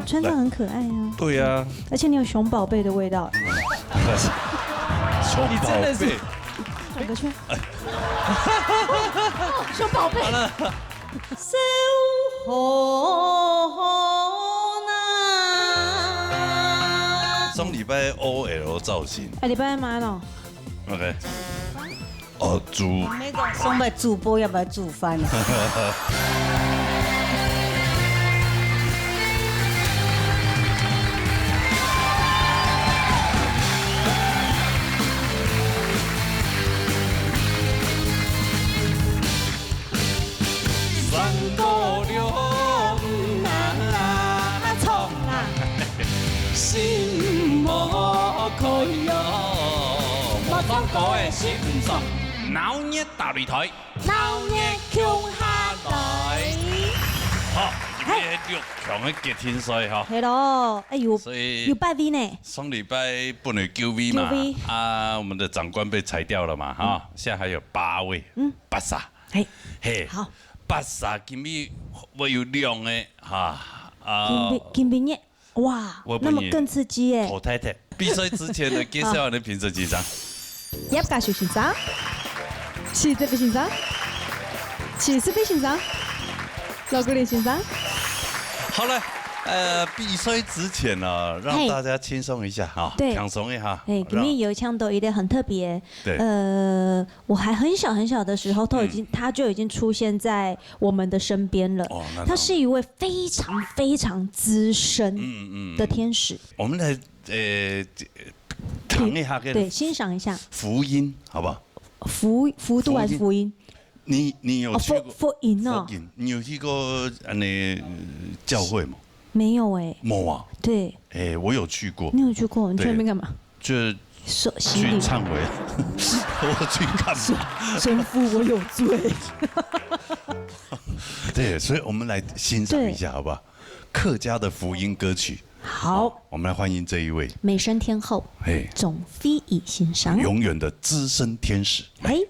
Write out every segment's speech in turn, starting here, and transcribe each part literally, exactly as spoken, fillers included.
穿得很可爱啊，对啊，而且你有熊宝贝的味道。熊宝贝，你真的是转个圈。哦，熊宝贝。好了。上礼拜O L造型。哎，礼拜嘛咯。OK。哦，煮。那个送给主播要不要煮饭啊？三个六啊，唱啊。心无开哦，无唱歌的心上。闹热大擂台，闹热共下来。好，今天六强的决定赛哈。系咯，哎，有所以有八位呢。上礼拜本来九位嘛，九位。啊，我们的长官被裁掉了嘛，哈，现在还有八位，嗯，巴萨。 嘿，嘿，好。巴萨今晡日會有兩个哈，啊，今晡，今晡日，哇，我本來那麼更刺激耶！好太太，比賽之前呢，介紹你的评审先生。葉嘉修先生，徐志飛先生，徐世飛先生，羅國林先生。好了，呃，比賽之前呢，让嘿。大家轻松一下哈，对。放松一下，嘿，今天让有一项都有点很特别，对。呃， 我还很小很小的时候，都已经，嗯。他就已经出现在我们的身边了。哦，那他是一位非常非常资深嗯，嗯，嗯。的天使。我们来，呃，尝一下这个对，欣赏一下。福音，好不好？福，幅度还是福音？福音。你，你有去过？哦，福，福音哦。福音，你有去过，呃，教会吗？没有欸。没有啊？对。哎，我有去过。你有去过？你去那边干嘛？对。 就是说洗礼。去忏悔。我去干嘛？神父，我有罪。对，所以我们来欣赏一下，对。好不好？客家的福音歌曲。好。好，我们来欢迎这一位。美声天后，嘿。总飞椅先生。永远的资深天使。嘿。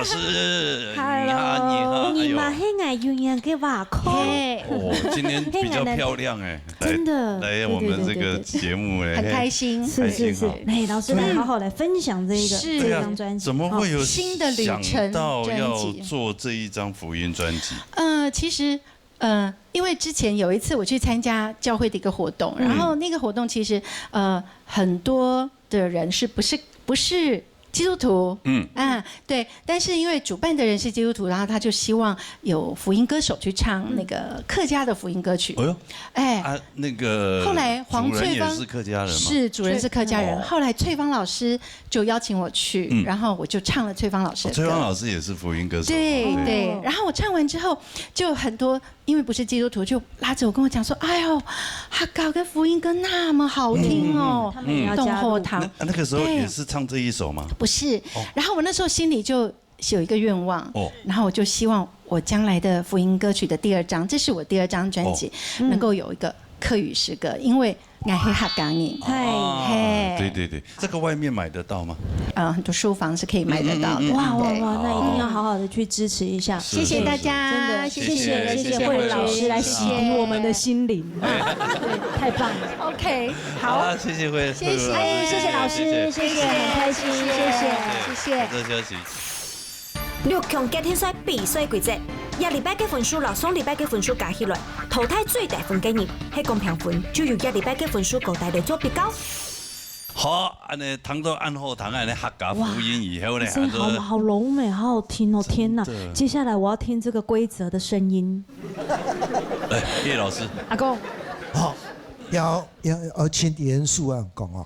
是，你好，你好，哎呦。你嘛，嘿，哎，有影个哇，嘿。哦，今天比较漂亮哎。真的，来，来，对，我们这个对，对，对，对。节目哎，很开心。是，是，是。开心哈。哎，老师来好好来分享这个，是。这张专辑。对啊，怎么会有哦，新的旅程想到要专辑。做这一张福音专辑？呃，其实，呃，因为之前有一次我去参加教会的一个活动，嗯。然后那个活动其实，呃，很多的人是不是，不是基督徒。嗯。啊，对，但是因为主办的人是基督徒，然后他就希望有福音歌手去唱那个客家的福音歌曲。哎呦。哎。啊，那个后来黄翠芳主人也是客家人吗？是，主人是客家人。哦。后来翠芳老师就邀请我去，嗯。然后我就唱了翠芳老师的歌。哦，翠芳老师也是福音歌手。对，哦。对。然后我唱完之后，就很多，因为不是基督徒，就拉着我跟我讲说：“哎呦，客家个福音歌那么好听哦。”嗯，嗯，嗯。他们也要加入。洞后堂。那，那个时候也是唱这一首吗？对。不是。哦。然后我那时候心里就有一个愿望，哦。然后我就希望我将来的福音歌曲的第二张，这是我第二张专辑，哦。能够有一个客语诗歌，因为我是客家人。嗨。哦。嘿。对，对，对。这个外面买得到吗？呃，很多书房是可以买得到的。嗯，嗯，嗯，嗯。哇，哇，对。哇，那一定要好好地去支持一下。是，谢谢大家，是，是。真的，谢谢，谢谢，谢谢慧茹老师来洗涤我们的心灵。谢谢。对，太棒了。OK，好。好，谢谢慧，谢谢。慧茹老师，哎，谢谢老师，谢谢。谢谢，很开心，谢谢，谢谢。谢谢。好，这消息。六强决定赛比赛规则，一礼拜个分数摎上礼拜个分数加起来，淘汰最低分个人，係公平分，就由一礼拜个分数高低來做比较。 好，恁呢聽到恁好聽，恁呢客家福音以後呢，哇，這好，還做好濃美，好好聽哦！天哪，真的。接下來我要聽這個規則的聲音。哎，葉老師。阿公。好，要，要，要盡嚴肅啊講哦。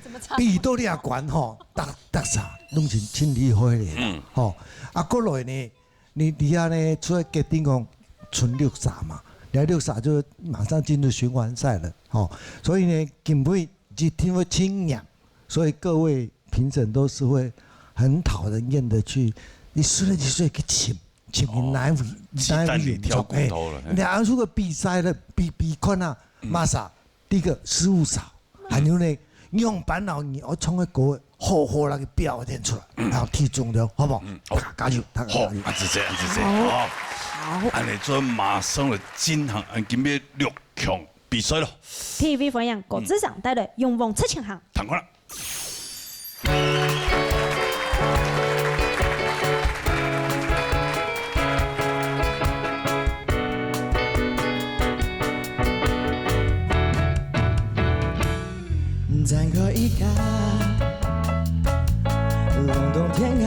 怎麼唱？比到這關吼，大，大家攏是盡厲害个啦，嗯。吼。啊，過來呢， 你，你這下呢，出來決定講賰六儕嘛，你看六儕就馬上進入循環賽了，吼。所以呢，今晡日一定會盡嚴，所以各位評審都是會很討人厭的去，你輸了你輸了去尋，尋你哪一位，哦，哪一位有錯，雞蛋裡挑骨頭了，哎，嘿。你啊，如果比賽了，比，比看啊，嗯。麼儕 第一个失誤少，還有呢，樣般摎你愛唱个歌好好來去表現出來，嗯。然後踢中了，好不好？嗯，好。大家加油，大家加油。好，恁仔細，恁仔細，好。好。好。恁仔做馬上來進行，恁今晡日六強比賽咯。T V歡迎郭子章帶來《勇往直前行》。聽看啦。 展開一個隆冬天啊，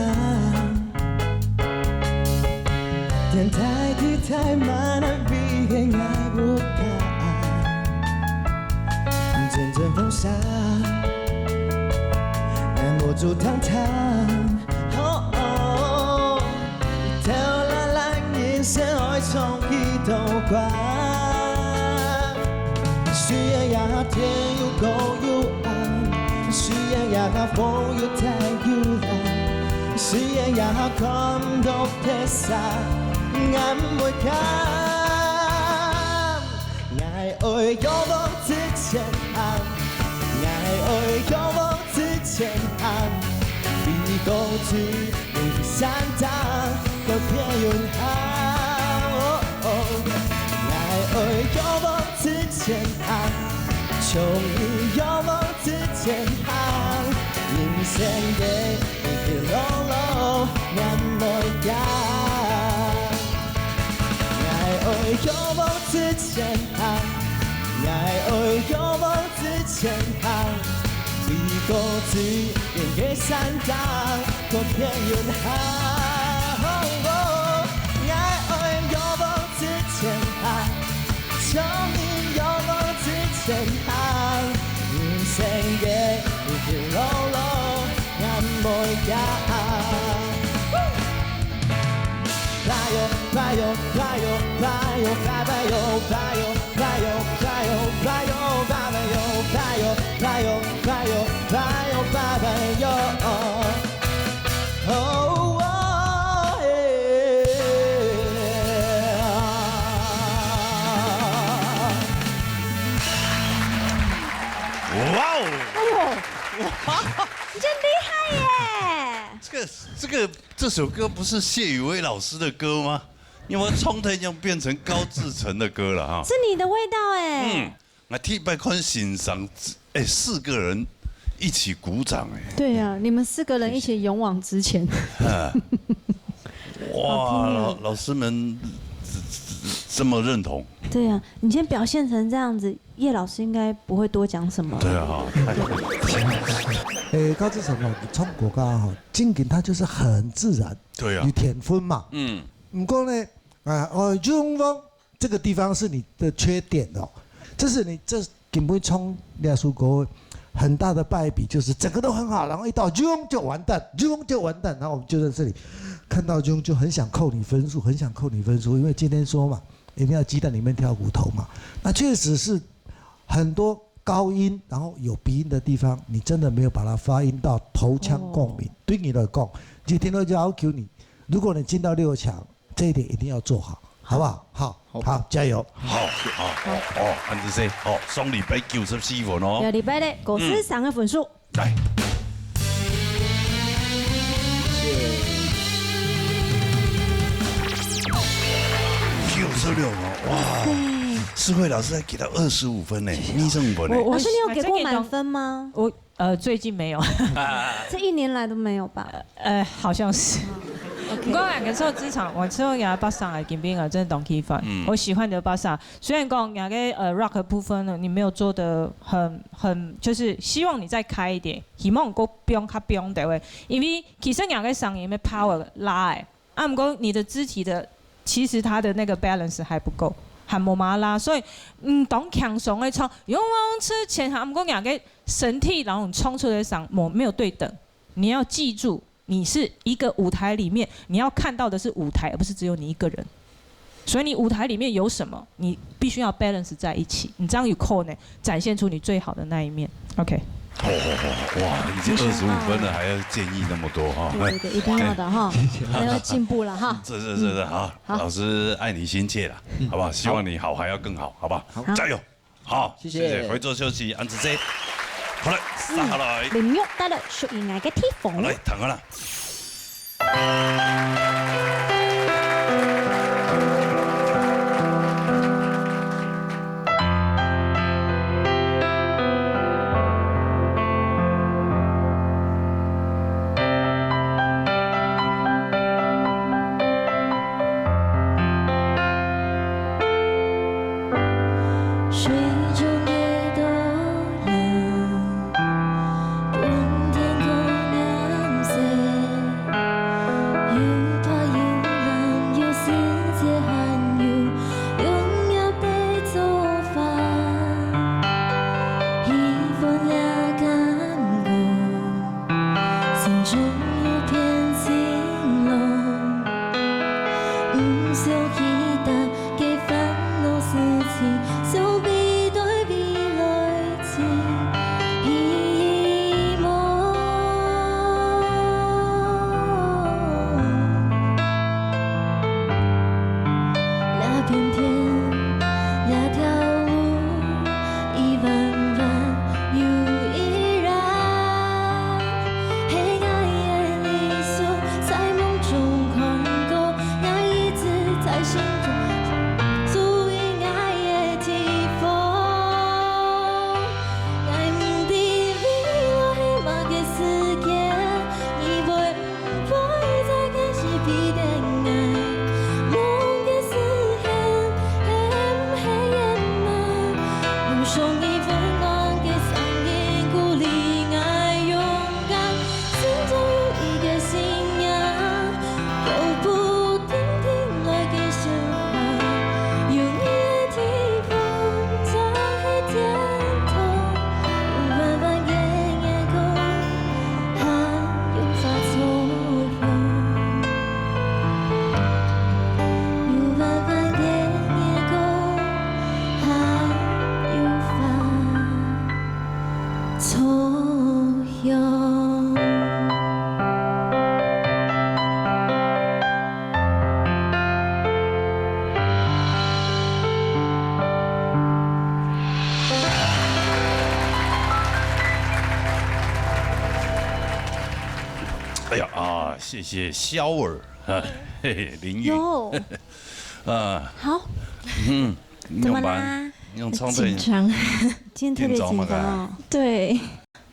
天大地大，滿哪位个𠊎屋下，陣陣風沙，𠊎目珠湯湯。 哦，哦，頭拉拉人生愛唱幾多關？雖然這下天又高又暗，雖然這下風又大又浪，雖然這下看毋到別儕，𠊎毋會驚。 𠊎愛勇往直前行，𠊎愛勇往直前行，飛過最尾个山頂，到天雲下。哦，哦，𠊎愛勇往直前行，像你勇往直前行，人生个一條路路，𠊎毋會驚。 𠊎愛勇往直前行，𠊎愛勇往直前行，飛過最遠个山頂，到天雲下。哦，𠊎愛勇往直前行，像你勇往直前行，人生个一條路路，𠊎毋會驚。 哇哦！哎呦，哇！你真厲害耶！这个这个这首歌不是谢宇威老师的歌吗？你有没有冲天用变成高志成的歌了哈？是你的味道哎。嗯，那第一百款欣赏，哎，四个人一起鼓掌哎。对呀，你们四个人一起勇往直前。啊，哇，老老师们这这么认同。对呀，你先表现成这样子，叶老师应该不会多讲什么。对啊，哈。诶，高志成哦，你唱歌个吼，正经他就是很自然，对啊，有天分嘛。嗯，不过呢，啊，哦，勇往这个地方是你的缺点哦，这是你这根本唱那首歌很大的败笔，就是整个都很好，然后一到勇就完蛋，勇就完蛋，然后我们就在这里看到勇就很想扣你分数，很想扣你分数，因为今天说嘛，一定要鸡蛋里面挑骨头嘛，那确实是很多高音，然后有鼻音的地方，你真的没有把它发音到头腔共鸣。对你来讲，你听到就要求你，如果你进到六强，这一点一定要做好，好不好？好，好，加油！好，好，哦，哦，恁仔細，哦，上礼拜九十四分哦。下禮拜咧，五十三个分數。来。九十六哦，哇！世慧老师还给他二十五分呢，二十五分呢。我我老师，你有给过满分吗？我呃最近没有，这一年来都没有吧？呃，好像是。不过两个时候职场，我之后也要巴萨的金兵啊，真的懂 key 饭。我喜欢的巴萨，虽然讲那个呃 rock 的部分呢，你没有做的很很，就是希望你再开一点，希望够 biang 卡 biang 的位，因为其实两个声音的 power 拉诶，啊，不过你的肢体的，其实它的那个 balance 还不够，还没嘛拉，所以嗯，当轻松的唱，勇往直前，啊，不过两个身体然后冲出来上，没没有对等，你要记住。 你是一个舞台里面，你要看到的是舞台，而不是只有你一个人。所以你舞台里面有什么，你必须要 balance 在一起，你这样有可能展现出你最好的那一面。OK。好好好，哇，已经二十五分了，还要建议那么多哈。对对对，一定要的哈，还要进步了哈。这这这这好，好，老师爱你心切了，好不好？希望你好还要更好，好不好？好，加油！ 好，谢谢，谢谢。回座休息，恁仔細。好了，接下來。林玉帶來屬於𠊎个地方。好，來，聽好了。哎呀啊，谢谢肖尔，啊，嘿嘿，林玉，有，啊，好，嗯，怎么啦？用唱的，紧张，今天特别紧张哦。紧张吗？对，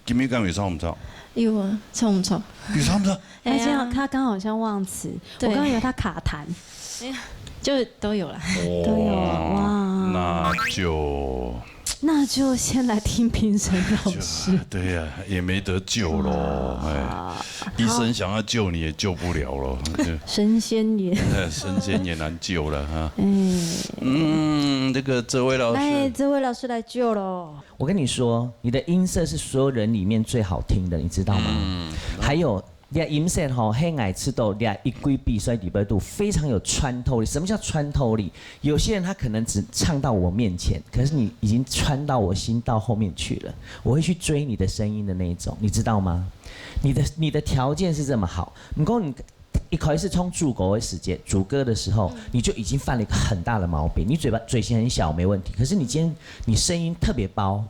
今天敢有唱不唱？有啊，唱不唱？有唱不唱？哎呀，他刚好像忘词，对，我刚刚以为他卡痰，就都有了。都有了，哇，那就那就先来听评审老师。对呀，也没得救咯，哎，医生想要救你也救不了咯，神仙也，哎，神仙也难救了哈。哎，嗯，这个哲伟老师，来，哲伟老师来救咯。我跟你说，你的音色是所有人里面最好听的，你知道吗？嗯，还有，你的音色吼，很爱吃到你一规比赛里边都非常有穿透力。什么叫穿透力？有些人他可能只唱到我面前，可是你已经穿到我心到后面去了。我会去追你的声音的那一种，你知道吗？你的你的条件是这么好，不过你一开始唱主歌的时间，主歌的时候，你就已经犯了一个很大的毛病。你嘴巴嘴型很小没问题，可是你今天你声音特别包，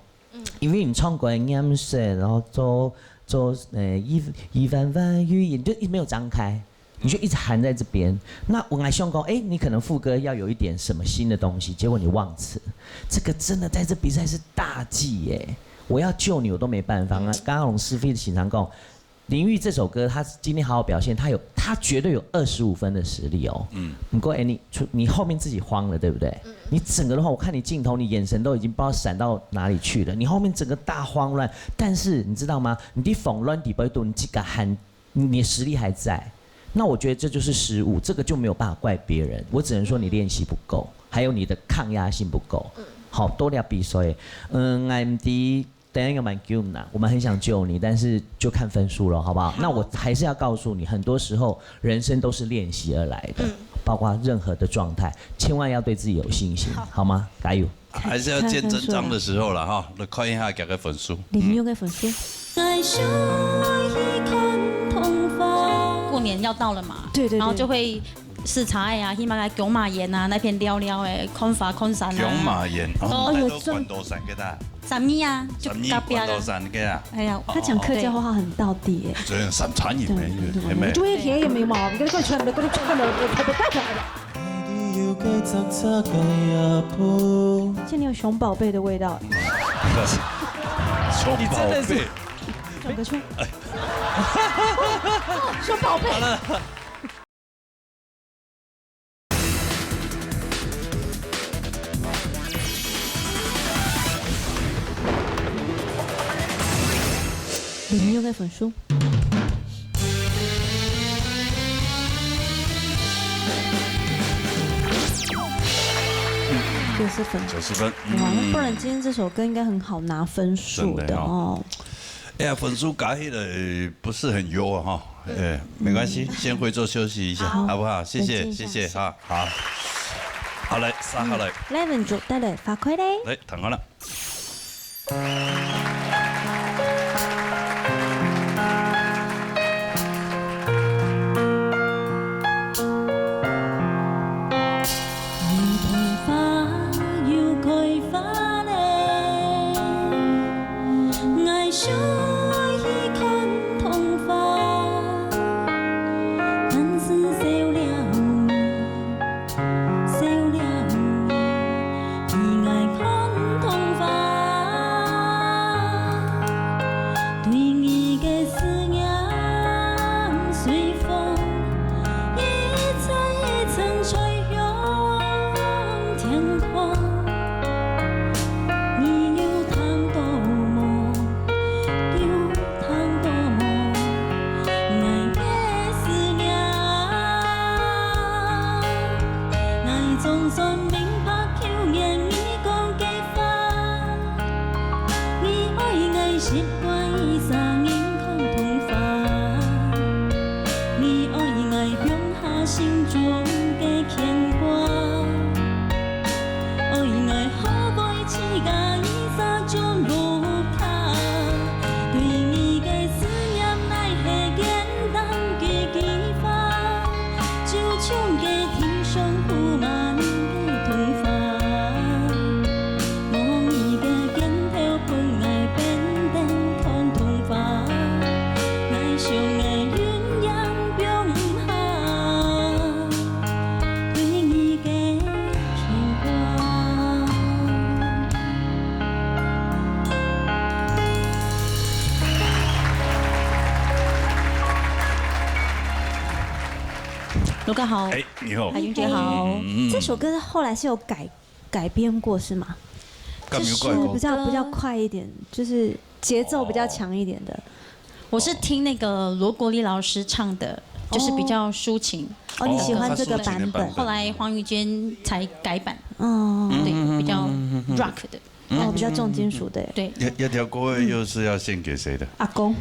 因为你唱歌的颜色，然后做做呃一一弯弯语音，就一直没有张开。你就一直含在这边。那我还想讲，哎，你可能副歌要有一点什么新的东西，结果你忘词，这个真的在这比赛是大忌耶！我要救你，我都没办法。刚刚龙师傅的欣赏讲，林玉这首歌，他今天好好表现，他有他绝对有二十五分的实力哦。嗯，不过哎，你出你后面自己慌了，对不对？你整个的话，我看你镜头，你眼神都已经不知道闪到哪里去了。你后面整个大慌乱，但是你知道吗？你的慌乱底背都你自己喊你的实力还在。那我觉得这就是失误，这个就没有办法怪别人，我只能说你练习不够，还有你的抗压性不够。好，多聊比赛，嗯，I'm the 等一下蛮 Q 难，我们很想救你，但是就看分数了，好不好？那我还是要告诉你，很多时候人生都是练习而来的，包括任何的状态，千万要对自己有信心，好吗？加油！还是要见真章的时候了哈，来看一下这个分数。林玉个分数。过年要到了嘛，对对对，然后就会视察呀，去那个九马岩啊那片聊聊哎，看花看山啊。九马岩，哦，哦，有关多山个啦。三义啊，就隔壁啊。三义关多山个啊。哎呀，他讲客家话很道地耶。这样三餐也没有，对对对，没有。就会甜也没毛，你跟这个全部都全部都全部带起来了。 像你有熊宝贝的味道。熊宝贝，转个圈。熊宝贝。好了。林玉个分数。 九十分。九十分，哇，那不然今天这首歌应该很好拿分数的哦。哎呀，分数加起来不是很优啊哈。哎，没关系，先回座休息一下，好不好？谢谢，谢谢，好，好。好嘞，上好嘞。来，文竹带来花开嘞。来，谈好了。刘哥好，哎，你好。海君姐好。嗯，嗯，嗯。这首歌后来是有改，改编过是吗？改编过。就是比较，比较快一点，就是节奏比较强一点的。我是听那个罗国立老师唱的，就是比较抒情。哦，你喜欢这个版本？哦，比较抒情的版本。后来黄宇坚才改版。哦。对，比较rock的。哦，比较重金属的。对。一，一条歌又是要献给谁的？阿公。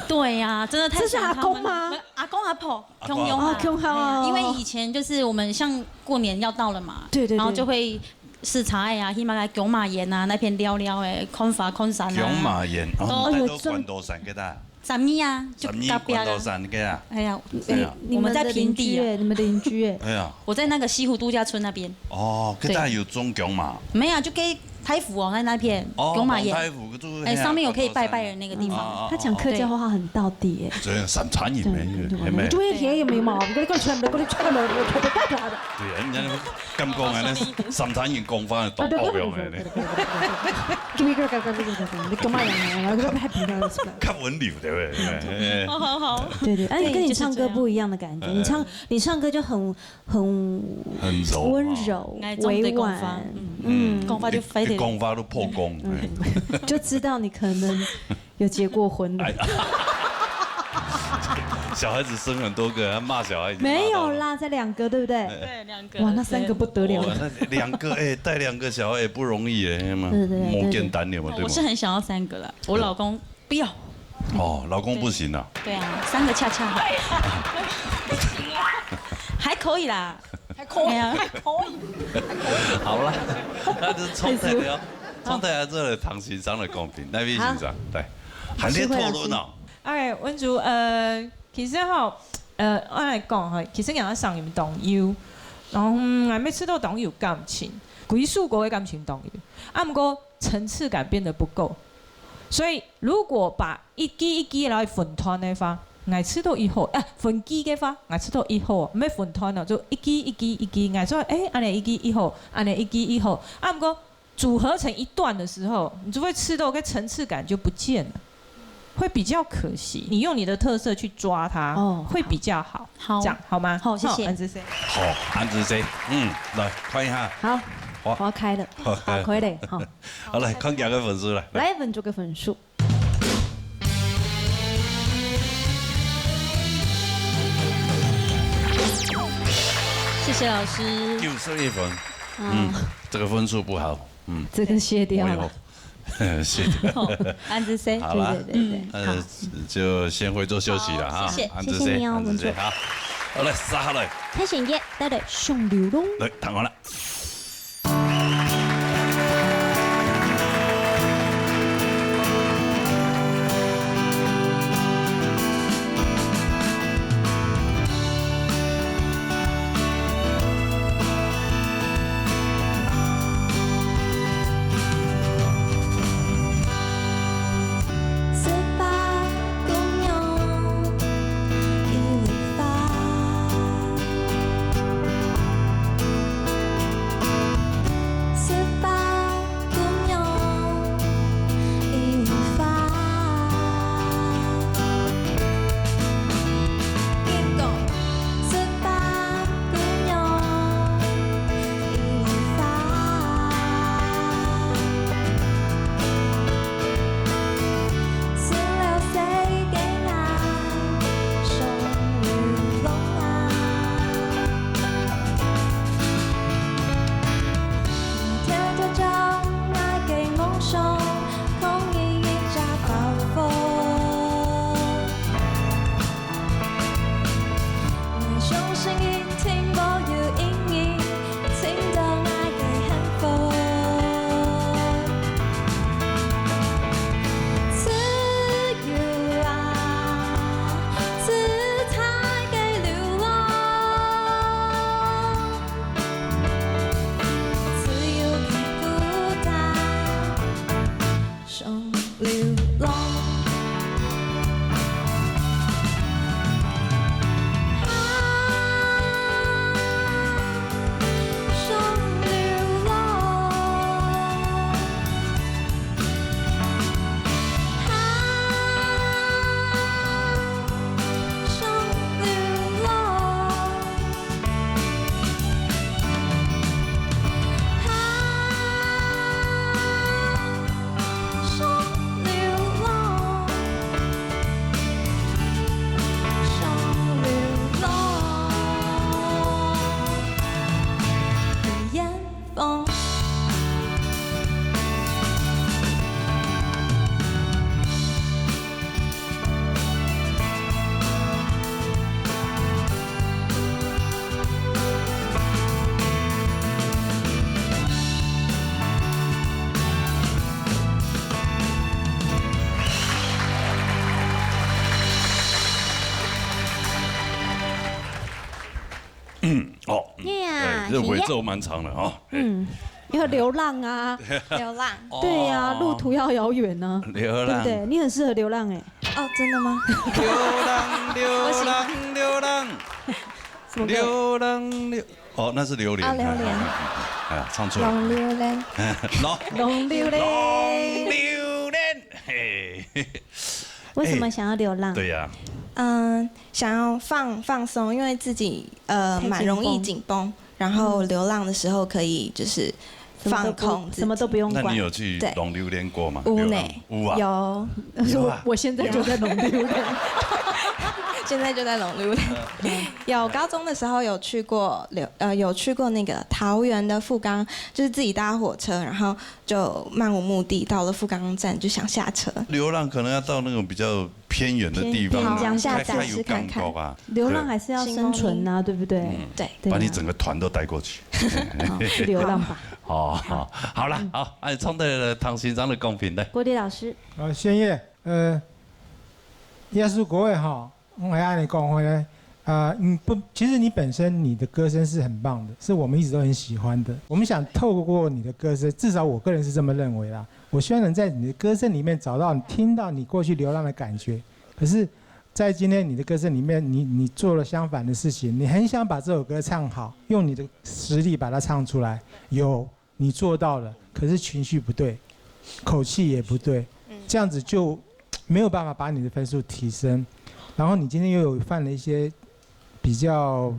对呀，真的太喜欢他们了。这是阿公吗？阿公阿婆，阿公阿婆。共样啊。哦，共样啊。因为以前就是我们像过年要到了嘛，对，对，对。然后就会食茶啊，去那个供马宴啊，那片聊聊欸，看花看山啊。供马宴，哦，都哎呦，带到关渡山去的啊。三义啊，就隔壁啊。三义关渡山去啊。哎呀，对啊。哎，你们的邻居哎，我们在平地啊。你们的邻居哎。哎呀。我在那个西湖度假村那边。哦，对。去那有种供马？没有，就给太湖哦，在那片哦，供马宴。太湖就哎，上面有可以拜拜的那个地方。哦，哦，哦，哦。他讲客家话很道地耶。对。这样三餐也没有，对，对，也没有。我就会便宜没毛，我跟你讲，全部，跟你讲，全部，全部，全部，对啊，人家那个刚刚啊，那三餐也供饭都包用的呢。给你个，给你个，给你个，你干嘛呀？然后给他拍平了，是吧？看文理对不对？哎，哎。好，好，好。对，对，哎，对，跟你唱歌不一样的感觉。就是这样。你唱，你唱歌就很，很很柔啊。温柔，哎，委婉。中国的功法，嗯。嗯。功法就非得一，一功法都破功，嗯。哎。就知道你可能有结过婚了。哎。小孩子生很多个，他骂小孩已经骂到了。没有啦，才两个，对不对？哎。对，两个。哇，那三个不得了。哇，那两个，哎，带两个小孩也不容易哎，嘛，对，对，对，对，对。没简单的嘛，对吗？我是很想要三个啦，我老公不要。哦，老公不行啊。对啊，三个恰恰好。还可以啦。还可以，哎呀。还可以。好了，那就从这里哦，从这里这里谈欣赏的公平，来，位欣赏，来，还在讨论哦。哎，文竹，呃，其实哈，呃，我来讲哈，其实人家上有朋友，然后，嗯，还没吃到朋友感情，归宿过的感情朋友，啊，不过层次感变得不够。所以如果把一支一支来分段的话，𠊎知道一號，啊，分支的話，𠊎知道一號，毋係分段哦，就一支一支一支，𠊎知道，哎，恁樣一支一號，恁樣一支一號。啊，毋過組合成一段的時候，你就會知道該層次感就不見了，會比較可惜。你用你的特色去抓它，哦，會比較好。好。這樣好嗎？好，謝謝。好，恁仔細。好，恁仔細。嗯，來，看一下。好，好。我要開了。好，好，開了，好。好，來，看幾个分數來。來，文竹个分數。 谢谢老师。九十一分。嗯，这个分数不好。嗯，这个卸掉了。我有，卸掉。好，恁仔細。好啦，对，对，对，对，呃，好。就先回座休息了哈。好，谢谢。恁仔細，谢谢你哦，恁仔細，文竹。好。好，來，接下來。开选一，带来上流浪。来，谈完了。这尾奏蛮长的哈。嗯，要流浪啊。流浪。对呀，哦。路途要遥远啊，流浪。对不对？你很适合流浪哎。哦，真的吗？流浪，流浪，流浪。什么歌？流浪，流，哦，那是榴莲。啊，榴莲。哎呀，唱错了。浪流连。浪，浪流连。浪流连，嘿。为什么想要流浪？哎，对呀。嗯，想要放，放松，因为自己，呃，蛮容易紧绷，然后流浪的时候可以就是放空自己。什么都不，什么都不用管。那你有去浪流连过吗？对。有呢。流浪，有啊。有。有啊。我现在就在浪流连。现在就在浪流连。有，高中的时候有去过流，呃，有去过那个桃园的富冈，就是自己搭火车，然后就漫无目的到了富冈站，就想下车。流浪可能要到那种比较偏远的地方，偏乡下车，开，开有感觉啊。试看看。流浪还是要生存啊，对。对不对？嗯。对。对啊。把你整个团都带过去。好，去流浪吧。好，好，好啦，好，哎，冲着唐先生的公平来。郭丽老师。啊，先生，呃，也是各位哈， 嗯，哎，按你讲回来，啊，嗯，不，其实你本身你的歌声是很棒的，是我们一直都很喜欢的。我们想透过你的歌声，至少我个人是这么认为啦。我希望能在你的歌声里面找到、听到你过去流浪的感觉。可是，在今天你的歌声里面，你，你做了相反的事情，你很想把这首歌唱好，用你的实力把它唱出来。有， 你做到了，可是情绪不对，口气也不对，嗯。这样子就没有办法把你的分数提升。然后你今天又有犯了一些比较，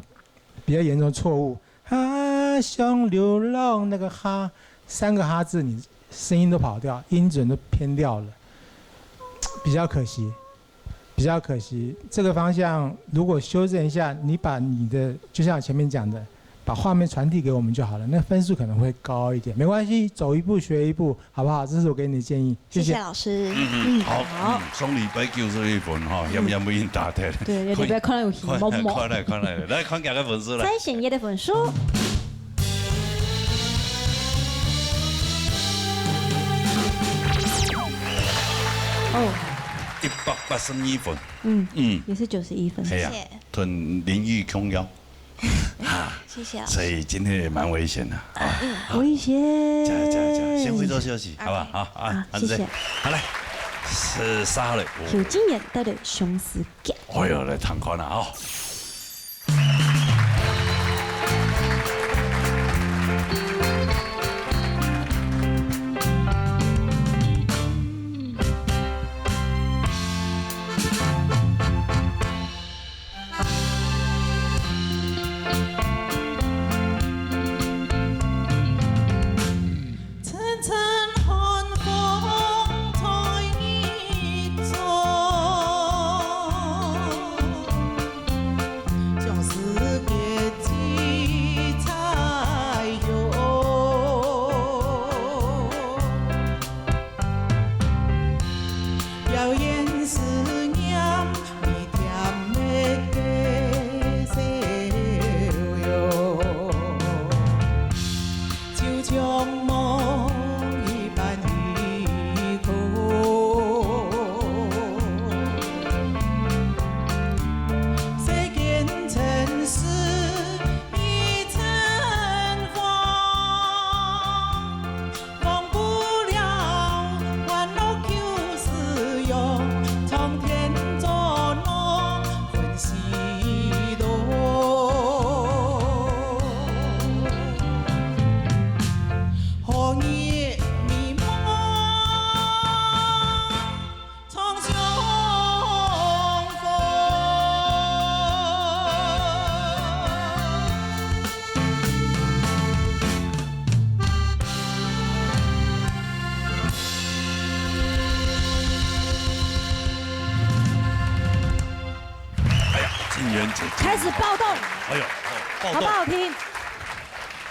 比较严重的错误，啊，像流浪那个哈，三个哈字，你声音都跑掉，音准都偏掉了，比较可惜。 比较可惜，这个方向如果修正一下，你把你的，就像我前面讲的，把画面传递给我们就好了，那分数可能会高一点。没关系，走一步学一步，好不好？这是我给你的建议，谢谢。谢谢老师。嗯，嗯，好，好。嗯，送你一杯酒水一份哈，嗯。险险不幸打忒。对，你不要看到有戏，看，摸摸。看来，看来，来看几个分数来。再选一个分数。 哦。一百八十二分。嗯，嗯。也是九十一分。系啊，谢谢。同林玉琼一样。啊，谢谢老师。所以今天也蛮危险的啊。嗯。危险。加油，加油，加油，先回头休息，好不好？好，啊，啊，谢谢。好，来，是啥嘞？邱敬源带的相思结。哎呦，来听看啊，哦。哎呀，敬源姐姐。开始暴动。哎呦，哦，暴动。好不好听？啊。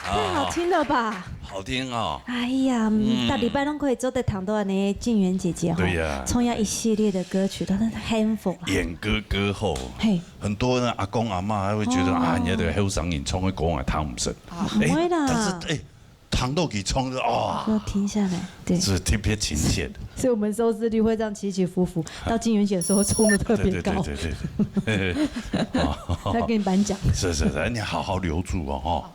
太好听了吧？好听哦。哎呀，嗯，嗯。逐礼拜拢可以做得听到安尼敬源姐姐吼，对呀。唱一系列的歌曲，都是很火啊。演歌歌后，嘿。很多人阿公阿嬷还会觉得，哦。啊，你这个后生人唱的歌我听不识。啊。哎，不会啦。但是，哎，聽到佢唱，哇，要停下來，對。是特別親切。所以我們收視率會這樣起起伏伏，到金曲獎的時候衝得特別高。對，對，對，對，對。哦。要給你頒獎。是，是，是，你好好留住哦，吼。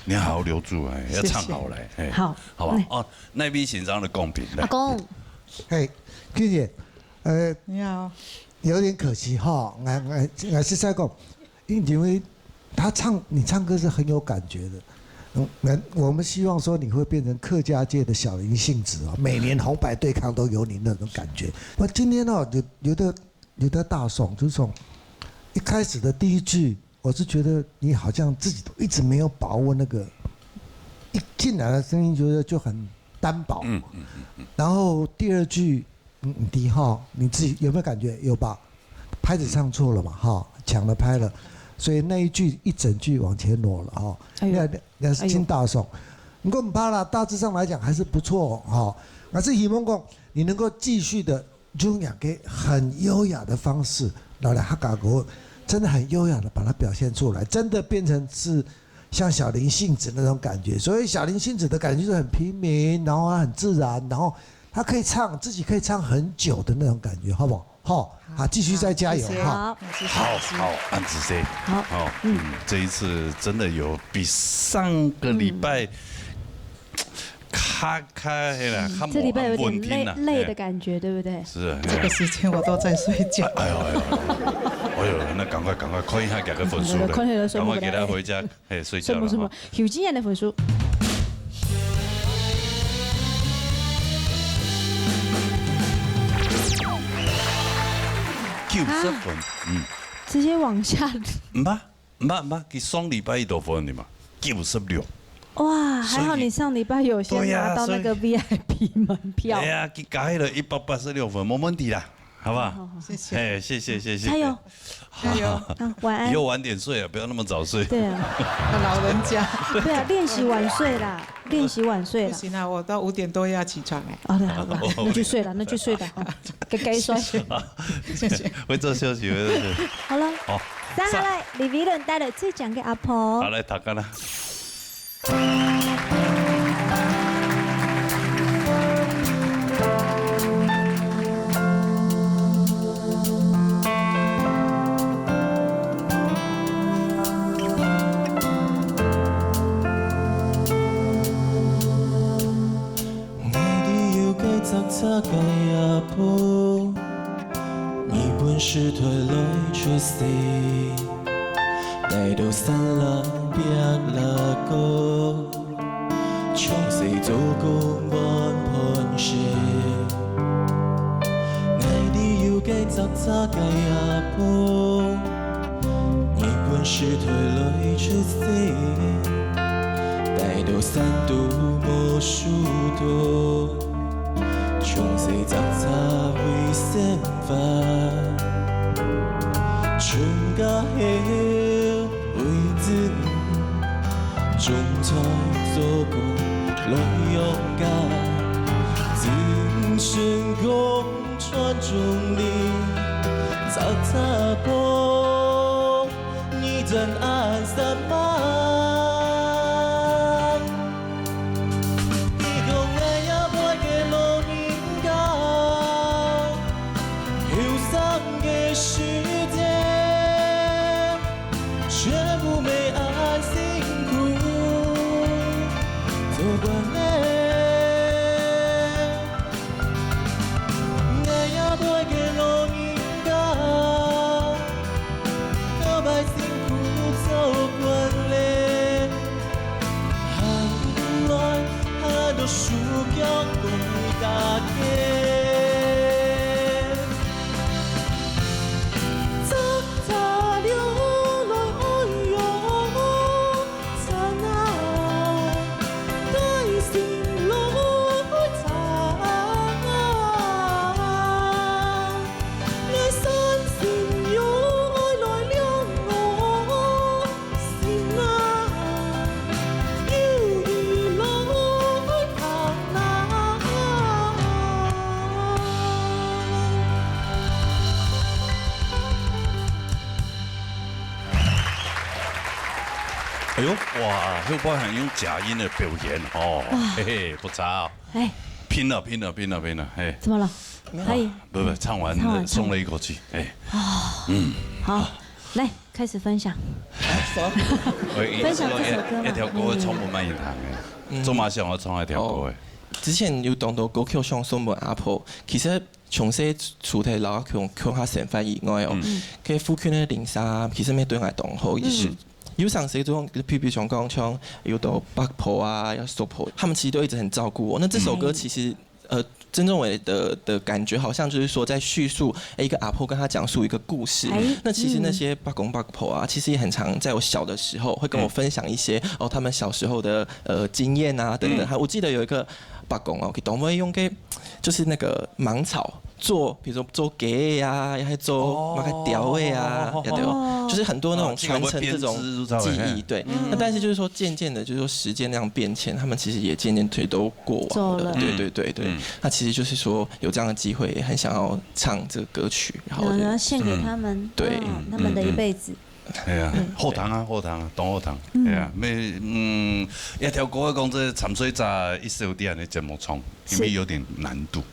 你好好留住，哎，要唱好來，謝謝。哎，好。好吧？嗯。哦，那位先生的公平，來。阿公。嘿，君姐，呃，你好。有點可惜哈，我，我，我實在講，因為他唱，你唱歌是很有感覺的。嗯，那我們希望說你會變成客家界的小林幸子哦，每年紅白對抗都有你那種感覺。那今天哦，有，有的，有的大宋，就是從一開始的第一句，我是覺得你好像自己都一直沒有把握那個，一進來的聲音覺得就很單薄。嗯，嗯，嗯，嗯。然後第二句，嗯，你哈，你自己有沒有感覺？有吧？拍子唱錯了嘛，哈，搶了拍了，所以那一句一整句往前挪了哈。哎呦。那，那是金大宋。哎呦。不過毋怕啦，大致上來講還是不錯哦，哈。還是希望講你能夠繼續的用兩个很優雅的方式，然後來客家歌真的很優雅的把它表現出來，真的變成是像小林幸子那種感覺。所以小林幸子的感覺就是很平民，然後她很自然，然後她可以唱，自己可以唱很久的那種感覺，好不好？好，好，繼續再加油，好，謝謝。哈。好，謝謝老師。好，好，恁仔細。好，好，嗯。嗯，這一次真的有比上個禮拜，嗯。較，較，嘿啦，嗯，較無恁穩定啦，這禮拜有點累，累的感覺，嘿。對不對？是啊，嘿啊。這個時間我都在睡覺。哎，哎呦，哎呦，哎呦，哎呦，那趕快，趕快看一下佢个分數了，看一下分數，趕快給他回家，嘿，睡覺了，什麼，什麼，哈。有經驗的分數。九十分，啊，嗯。直接往下。毋怕。 毋怕，毋怕，佢上禮拜幾多分的嘛？九十六。哇，還好你上禮拜有先拿到那個V I P門票。所以，對呀，所以，哎呀，佢加起來一百八十六分，沒問題啦，好不好？好，好，好。謝謝。哎，謝謝，謝謝。加油。加油。啊，晚安。以後晚點睡啊，不要那麼早睡。對啊。老人家。對啊，練習晚睡啦，練習晚睡啦。不行啊，我到五點多要起床哎。哦，對，好吧，那就睡了，那就睡了，哈，該，該睡。謝謝。會做休息，會做休息。好了。好。 接下來，李維倫帶來最強个阿婆。好，來，讀看啦。𠊎知有个扎扎个阿婆， 日本時代來出世，戴到三粒白拉哥，從細做工搬飯食。𠊎知有个扎扎个阿婆，日本時代來出世，戴到三度無樹頭。 從細扎扎為生活，春耕後為子女，種菜做工來養家，子孫共傳種地，扎扎婆，你真安心嗎？ 你講𠊎這輩个老人家，後生个時節，全部乜恁辛苦做官咧。 𠊎這輩个老人家，頭擺辛苦做官咧，下來還愛多受教講大家。哎呦，哇，后边还用假音的表演哦，嘿嘿，不差哦。哎，拼了，拼了，拼了，拼了，嘿。怎么了？可以。不不，唱完唱完，送了一口气，哎。哦，嗯，好，来，开始分享。什么？分享这首歌吧。一条歌唱不慢一点，哎，嗯。做么想要唱一条歌，哎。哦，之前有當多歌曲想送分阿婆，其实從細除忒老公共下生活以外哦，嗯。佢附近个鄰舍其實乜對𠊎當好，意思。嗯。有常時就，譬如像講，像有的伯婆啊，有叔婆，他們其實都一直很照顧我。那這首歌其實，嗯。呃，曾仲偉的，的感覺好像就是說在敘述，欸，一個阿婆跟他講述一個故事。欸，那其實那些伯公伯婆啊，嗯。其實也很常在我小的時候會跟我分享一些，嗯。哦，他們小時候的，呃，經驗啊，等等。嗯。還，我記得有一個伯公哦，佢當會用个，就是那個芒草 做，比如說做雞啊，還做麼个鳥仔啊，哦。也對哦，哦。就是很多那種傳承這種記憶，哦，這個會編織，知道，嘿。對。嗯。那但是就是說，漸漸的，就是說時間那樣變遷，他們其實也漸漸推都過往了。走了。对对对对，嗯。那其实就是说有这样的机会，也很想要唱这个歌曲，然后我觉得，然后要献给他们，嗯。对。嗯，他们的一辈子。嗯，嗯。 哎呀，嗯。好聽啊，好聽啊，當好聽。嗯。哎呀，每，嗯，一條歌講這參賽者一首在恁呢節目唱，因為有點難度。是。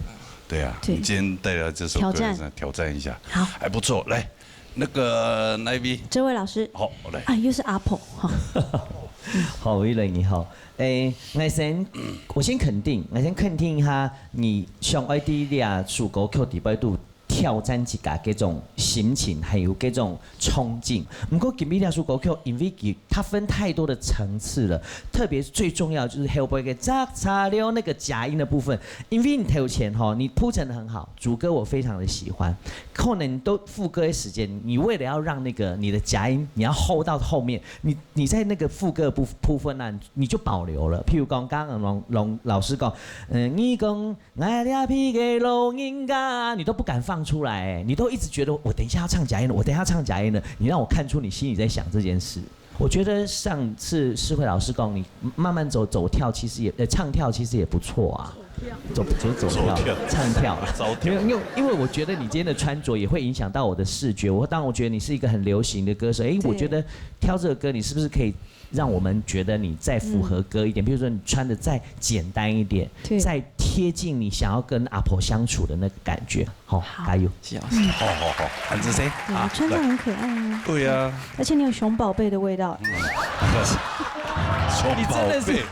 對啊，對。你今天帶來這首歌，挑戰。挑戰一下。好。還不錯，來，那個哪一位？這位老師。好，來。啊，又是阿婆，哈。好，偉倫你好。欸，𠊎先，我先肯定，𠊎先肯定一下，你上愛在這首歌曲裡背肚 挑戰自家這種心情，還有這種衝勁。毋過今日這首歌曲，因為佢，它分太多的層次了，特別是最重要就是後背个「摘茶了」那個假音的部分，因為你頭前吼，你鋪陳得很好，主歌我非常的喜歡，可能都副歌的時間，你為了要讓那個你的假音，你要hold到後面，你，你在那個副歌部，部分啊，你就保留了。譬如講，剛剛龍，龍老師講，嗯，你講 𠊎這批个老人家，你都不敢放出來，欸，你都一直覺得我等一下要唱假音了，我等一下要唱假音了，你讓我看出你心裡在想這件事。我覺得上次世輝老師講，你慢慢走，走跳其實也，呃，唱跳其實也不錯啊。走，走，走跳，走跳。唱跳。走跳。因為，因為，因為我覺得你今天的穿著也會影響到我的視覺。我，當然我覺得你是一個很流行的歌手，欸，對。我覺得挑這個歌，你是不是可以 讓我們覺得你再符合歌一點，嗯。比如說你穿得再簡單一點，對。再貼近你想要跟阿婆相處的那個感覺。好，好。加油。謝謝老師。好，好，好，很仔細。對，啊，穿上很可愛啊。來。對啊。而且你有熊寶貝的味道。嗯。熊寶貝。你真的是，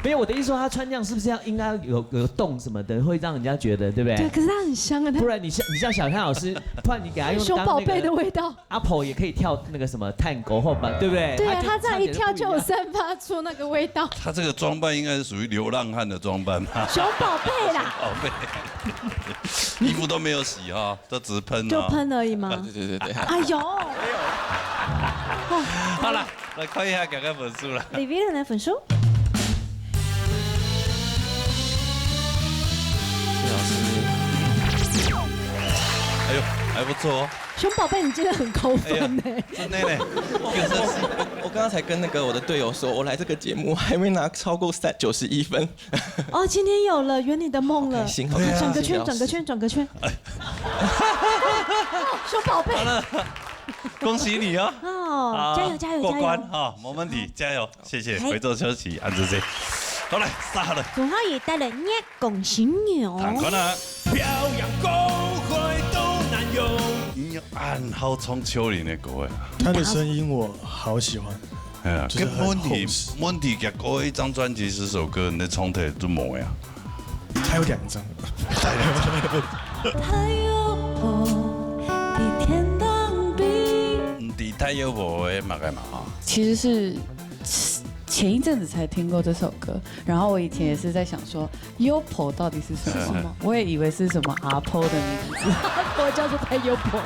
沒有，我的意思說他穿這樣是不是要應該有，有動什麼的，會讓人家覺得，對不對？對，可是他很香啊，他不然你像，你像小天老師，不然你給他用當那個熊寶貝的味道。 阿婆也可以跳那個什麼探戈後嘛，對不對？對啊，她就，她這樣一跳就有散發出那個味道。她這個裝扮應該是屬於流浪漢的裝扮吧？熊寶貝啦。寶貝。衣服都沒有洗哈，都只是噴啊。就噴而已嘛。啊，對，對，對，對。哎呦。好了，來看一下大家分數了。李維倫的分數。謝謝老師。哎呦，還不錯哦。 熊寶貝，你真的很扣分呢。哎呀，真的呢。我，我，我，我剛剛才跟那個我的隊友說，我來這個節目還沒拿超過三，九十一分。哦，今天有了，圓你的夢了。好開心，好開心，謝謝老師。轉個圈，轉個圈，轉個圈。哎。哦，熊寶貝。好了，恭喜你哦。哦，好，加油，加油，過關，加油。哈，沒問題，加油，謝謝，哎。回座休息，恁仔細。好，來，下一個。總浩宇帶來《月光新娘》。看看啊。漂洋過海都難容。你恁好唱秋玲的歌哎。她的聲音我好喜歡。哎呀，就是很厚實。該Monty，Monty佢過一張專輯十首歌，你唱忒都無呀？她有兩張。太有我，比天堂比。你太有我的嘛幹嘛啊？其实是前一阵子才听过这首歌，然后我以前也是在想说，优婆到底是什么？我也以为是什么阿婆的名字，我叫做太优婆。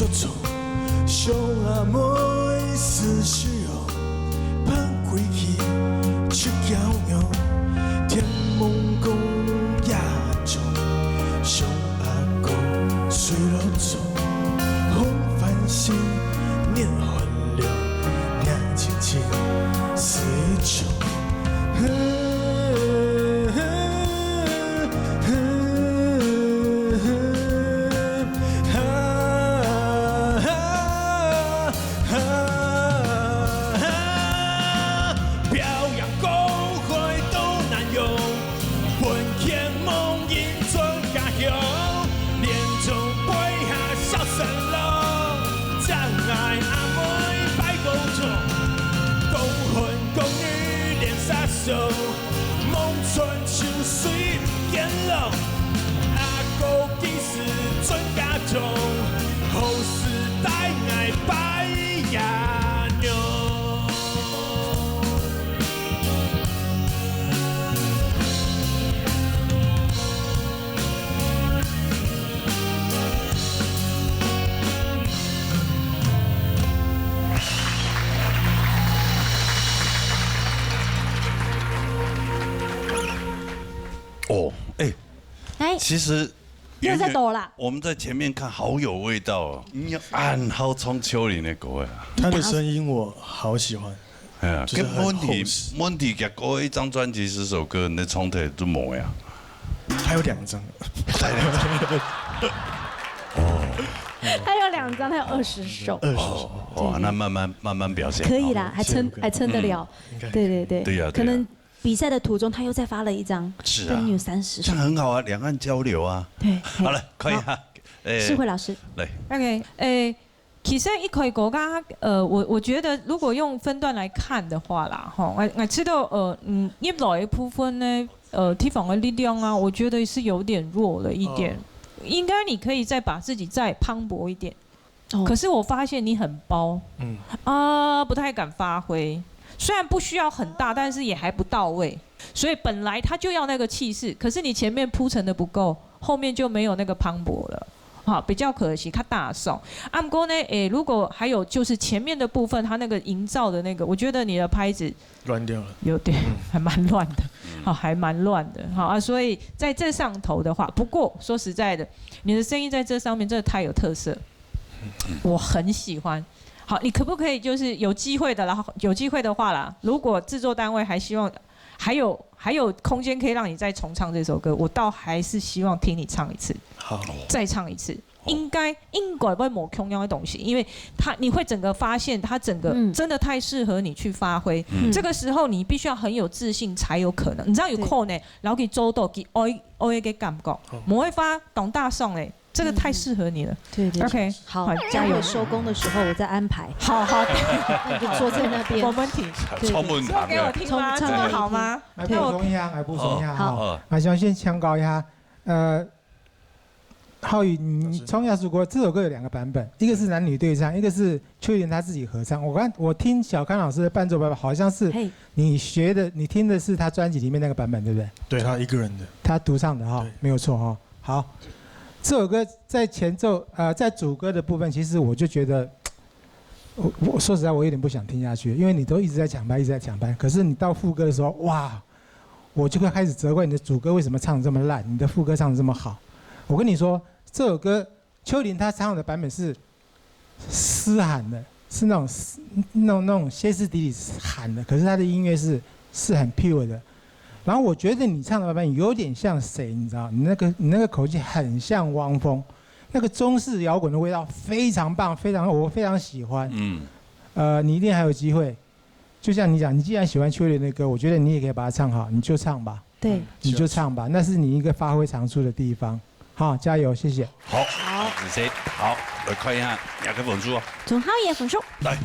做作，小阿妹思绪哦，盼归去出娇娘，天蒙光夜中，小阿哥睡落中，风翻身，面寒凉，眼睛睛，思中。 表扬高会都难用，本天梦因准家乡，连中背下笑神龙，障碍阿妹拜公主，公婚公女连杀手，梦春秋水见老，阿哥几时准家中，好事带来拜呀娘。 哦，哎，哎，其实又在抖啦。圆圆，我们在前面看好有味道哦。嗯呀。恁好唱秋玲的歌啊。他的声音我好喜欢。哎呀，就是很厚实。跟Monty，Monty个歌一张专辑十首歌，你的唱的都没呀。还有两张。还有两张。哦。他有两张，他有二十首。二十首。哦，哇，那慢慢，慢慢表现。可以啦，哦。还撑，是，OK。还撑得了。嗯。应该可以。对，对，对。对呀，对呀。可能比赛的途中，他又再发了一张，是啊。跟你有三十首。这样很好啊，两岸交流啊。对，好了，可以啊。好。哎，世慧老师。来。OK，哎，其实一开始个，呃，我，我觉得如果用分段来看的话啦，吼，我，我知道，呃，嗯，入来的部分呢，呃，地方的力量啊，我觉得是有点弱了一点。哦。应该你可以再把自己再磅礴一点。 哦。可是我发现你很包，嗯。啊，不太敢发挥。虽然不需要很大，但是也还不到位。所以本来他就要那个气势，可是你前面铺陈的不够，后面就没有那个磅礴了。好，比较可惜，他大送。啊，不过呢，诶，如果还有就是前面的部分，他那个营造的那个，我觉得你的拍子乱掉了。有点，嗯。还蛮乱的，嗯。好，还蛮乱的，好啊。所以在这上头的话，不过说实在的，你的声音在这上面真的太有特色，我很喜欢。好，你可不可以就是有机会的，然后有机会的话啦，如果制作单位还希望，还有，还有空间可以让你再重唱这首歌，我倒还是希望听你唱一次，好。再唱一次。哦。应该，应该会无共样的东西，因为他，你会整个发现他整个，嗯。真的太适合你去发挥。嗯。这个时候你必须要很有自信才有可能。你知道有可能，对。然后可以做到，给哀，哀个感觉，哦。不会发当大送嘞。 这个太适合你了。嗯。对，对，OK，好，好，加油。待会收工的时候我再安排。好，好。那你就坐在那边。没问题。对，对。唱满堂啊。唱给我听吗？唱，唱给你听。这个好吗？来补充一下，来补充一下哈。好。好。我想先强调一下，呃，浩宇，你唱一下这首歌，这首歌有两个版本，一个是男女对唱，一个是秋玲她自己合唱。我刚，我听小康老师的伴奏版本，好像是嘿。你学的，你听的是他专辑里面那个版本，对不对？对，他一个人的。他独唱的哈，对。没有错哈。 好，这首歌在前奏，呃，在主歌的部分，其实我就觉得，我，我说实在，我有点不想听下去，因为你都一直在抢拍，一直在抢拍。可是你到副歌的时候，哇，我就会开始责怪你的主歌为什么唱得这么烂，你的副歌唱得这么好。我跟你说，这首歌秋玲她唱的版本是嘶喊的，是那种嘶，那种，那种歇斯底里喊的，可是他的音乐是，是很 pure 的。然后我觉得你唱的版本有点像谁，你知道？你那个，你那个口气很像汪峰，那个中式摇滚的味道非常棒，非常，我非常喜欢。嗯。呃，你一定还有机会，就像你讲，你既然喜欢秋玲的歌，我觉得你也可以把它唱好，你就唱吧。对。你就唱吧，那是你一个发挥长处的地方。好，加油，谢谢。好，好。子琪，好，来看一下，两个分数哦。从浩爷分数。来。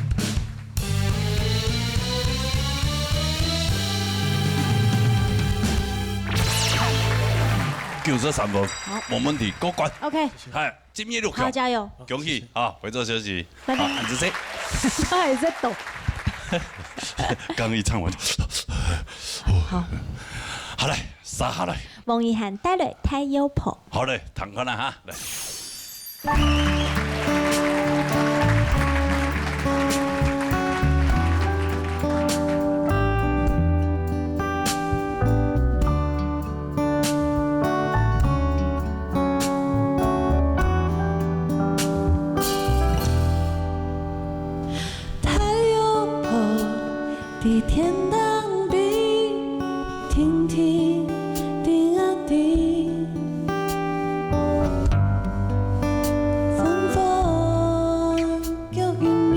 九十三分，好。没问题，过关。OK。嗨， 今日六强。好，加油。恭喜啊，回转休息。拜拜。好，俺子谁？他还在抖。刚一唱完就，好。好嘞，杀下来。王一涵带来《太阳婆》。好嘞，弹看了哈，来。天頂飛，停停在𠊎兜，芬芳腳印裡。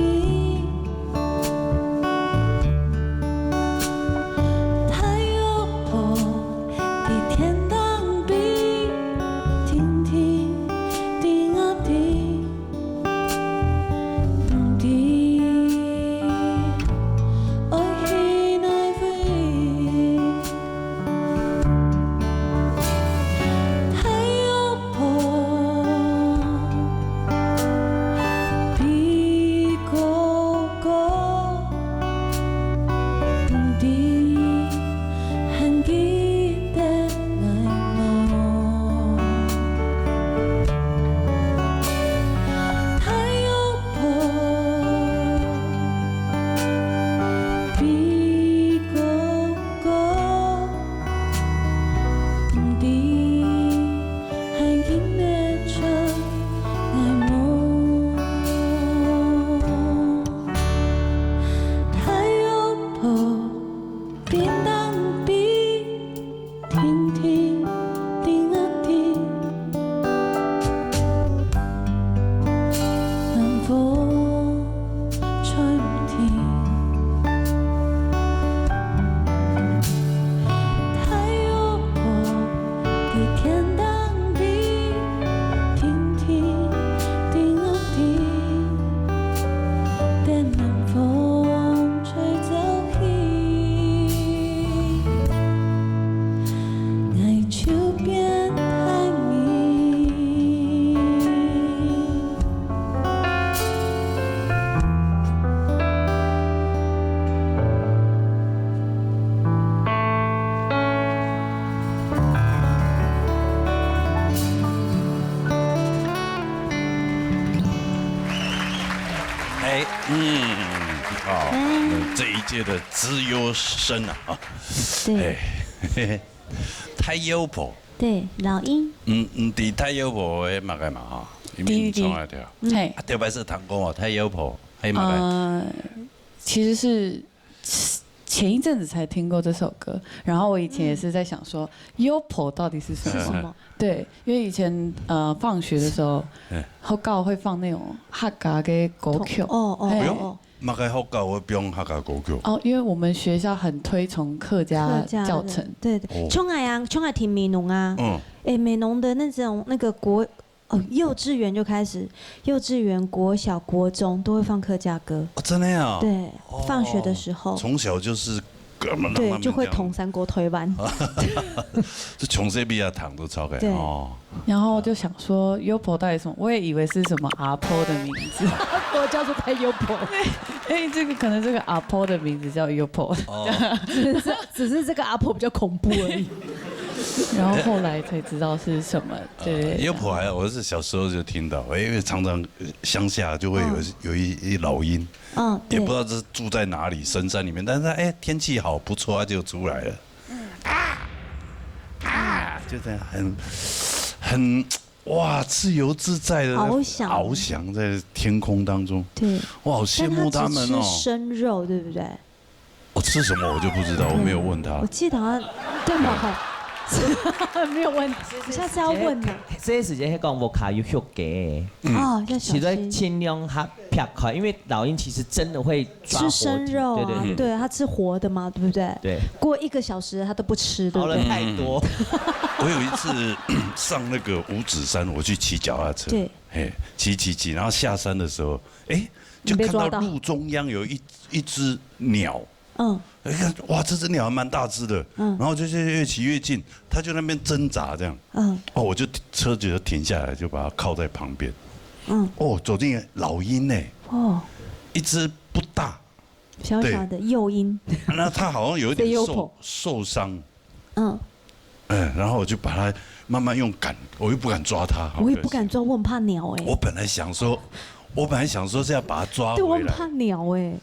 太陽婆在天頂飛，停停在𠊎兜。 毋知愛去哪位？太陽婆，飛高高，毋知 還記得𠊎無？太陽婆，飛高高，毋知還記得𠊎無？太陽婆， 天頂飛，停停在𠊎兜，冷風吹毋停。太陽婆， 在天頂飛，停停在𠊎兜，等冷風吹走去，𠊎就變大人。 哎，嗯，好，哎。这一届的资优生啊，啊，对。哎，太阳婆，对，老鹰。嗯，嗯，知太阳婆个么个嘛哈，因为你唱个对啊。对，对。嗯。嘿。啊，特别是听讲哦，太阳婆，还有么个？呃，其实是前一阵子才听过这首歌，然后我以前也是在想说，嗯。Yopo 到底是什么？是什么？对，因为以前，呃，放学的时候，哎。学校会放那种客家的歌曲。哦，哦，嘿。哎哟，哦。么个学校会放客家歌曲？哦，因为我们学校很推崇客家客家的，教程。对，对。哦。像𠊎啊，像𠊎听美濃啊，嗯。哎，美濃的那种，那个国 哦，幼稚园就开始，幼稚园、国小、国中都会放客家歌。哦，真的啊？对，哦，放学的时候。从小就是，对，就会同山歌推班。这从小比较糖都超开，对。哦。然后就想说，Yopo 到底是什么？我也以为是什么阿婆的名字。我叫做太 Yopo。哎，这个可能这个阿婆的名字叫 Yopo。哦。只是，只是这个阿婆比较恐怖而已。然后后来才知道是什么，对。呃，Yopo 还好，我是小时候就听到，因为常常，呃，乡下就会有，嗯。有一，一老鹰，嗯，对。也不知道是住在哪里，深山里面，但是它，哎，天气好，不错，它就出来了。嗯。啊，啊，就这样很，很，哇，自由自在的翱翔。翱翔在天空当中。对。我好羡慕它们哦。但它只吃生肉，对不对？ 我吃什么我就不知道，我没有问他。我记得好像，对吗？没有问，我下次要问呢。这个时间，这个时间，那个我卡有学给。嗯。哦，要小心。其实尽量它撇开，因为老鹰其实真的会抓活体，吃生肉啊，对，对，对。对，它吃活的嘛，对不对？对。过一个小时它都不吃，对不对？好了，太多。嗯。我有一次上那个五指山，我去骑脚踏车。对。嘿，骑，骑，骑，然后下山的时候，哎，就看到你被抓到。路中央有一，一只鸟。 嗯。哎，看，哇，这只鸟还蛮大只的。嗯。然后就是越骑越近，它就那边挣扎这样。嗯。哦，我就停，车子就停下来，就把它靠在旁边。嗯。哦，走进来，老鹰呢。哦。一只不大。小小的幼鹰。对。那它好像有一点受，飞幼婆。受伤。嗯。哎，然后我就把它慢慢用赶，我又不敢抓它，好可惜。我也不敢抓，我很怕鸟哎。我本来想说，我本来想说是要把它抓回来。对，我很怕鸟哎。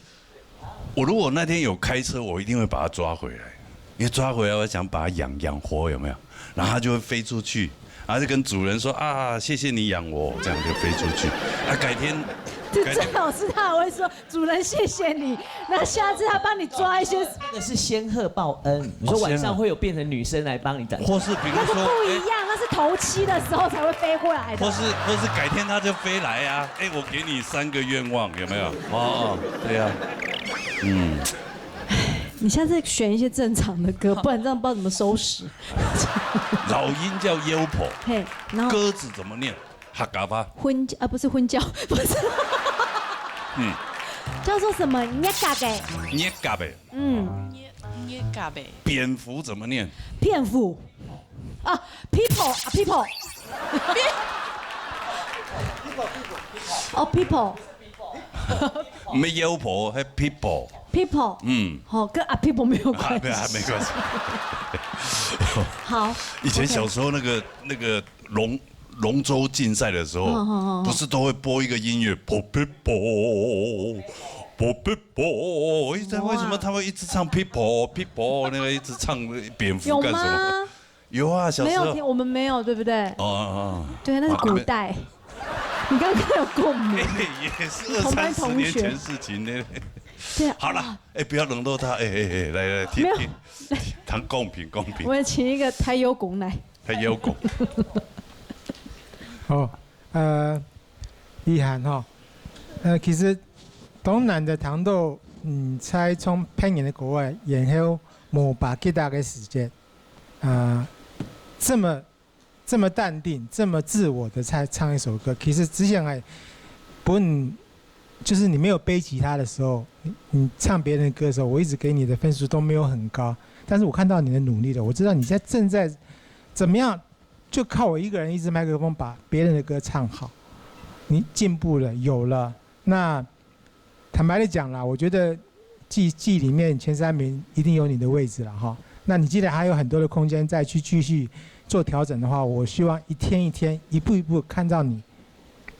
我如果那天有开车，我一定会把它抓回来，因为抓回来，我想把它养，养活，有没有？然后它就会飞出去，然后就跟主人说：“啊，谢谢你养我。”这样就飞出去。啊，改天这最好是他还会说：“主人，谢谢你。”那下次他帮你抓一些，那是仙鹤报恩。你说晚上会有变成女生来帮你掌，或是比如说，那个不一样，那是头七的时候才会飞过来的。或是或是改天他就飞来啊，哎，我给你三个愿望，有没有？哦，对呀，嗯，你下次选一些正常的歌，不然这样不知道怎么收拾。老鹰叫鼬婆，嘿，然后鸽子怎么念？客家话。婚啊，不是婚教，不是。嗯，叫做什么？捏嘎的。捏嘎的。嗯，捏捏嘎的。蝙蝠怎么念？骗妇啊，people 啊，people。哦，people。没妖婆，还 people。People。嗯，好，跟啊 people 没有关系。没有，没关系。好，以前小时候那个那个龙龙舟竞赛的时候，不是都会播一个音乐，pop people，pop people，一直为什么他会一直唱 people people 那个一直唱蝙蝠干什么？有啊，小时候没有听，我们没有，对不对？哦哦哦，对，那是古代。你刚刚有共鸣，也是二三十年前事情呢。对啊，好了，哎，不要冷落他，哎哎哎，来来听听，谈公平公平。我们请一个太阳公来。太阳公。哦，呃，遗憾哈，呃，其实东南的糖豆，嗯，才从偏远的国外，然后没把吉他给时间，啊，这么这么淡定、这么自我的唱唱一首歌，其实之前还不，就是你没有背吉他的时候，你你唱别人的歌的时候，我一直给你的分数都没有很高，但是我看到你的努力了，我知道你在正在怎么样，就靠我一个人一支麦克风把别人的歌唱好，你进步了，有了。那坦白的讲啦，我觉得记记里面前三名一定有你的位置了哈。那你既然还有很多的空间再去继续做调整的话，我希望一天一天、一步一步看到你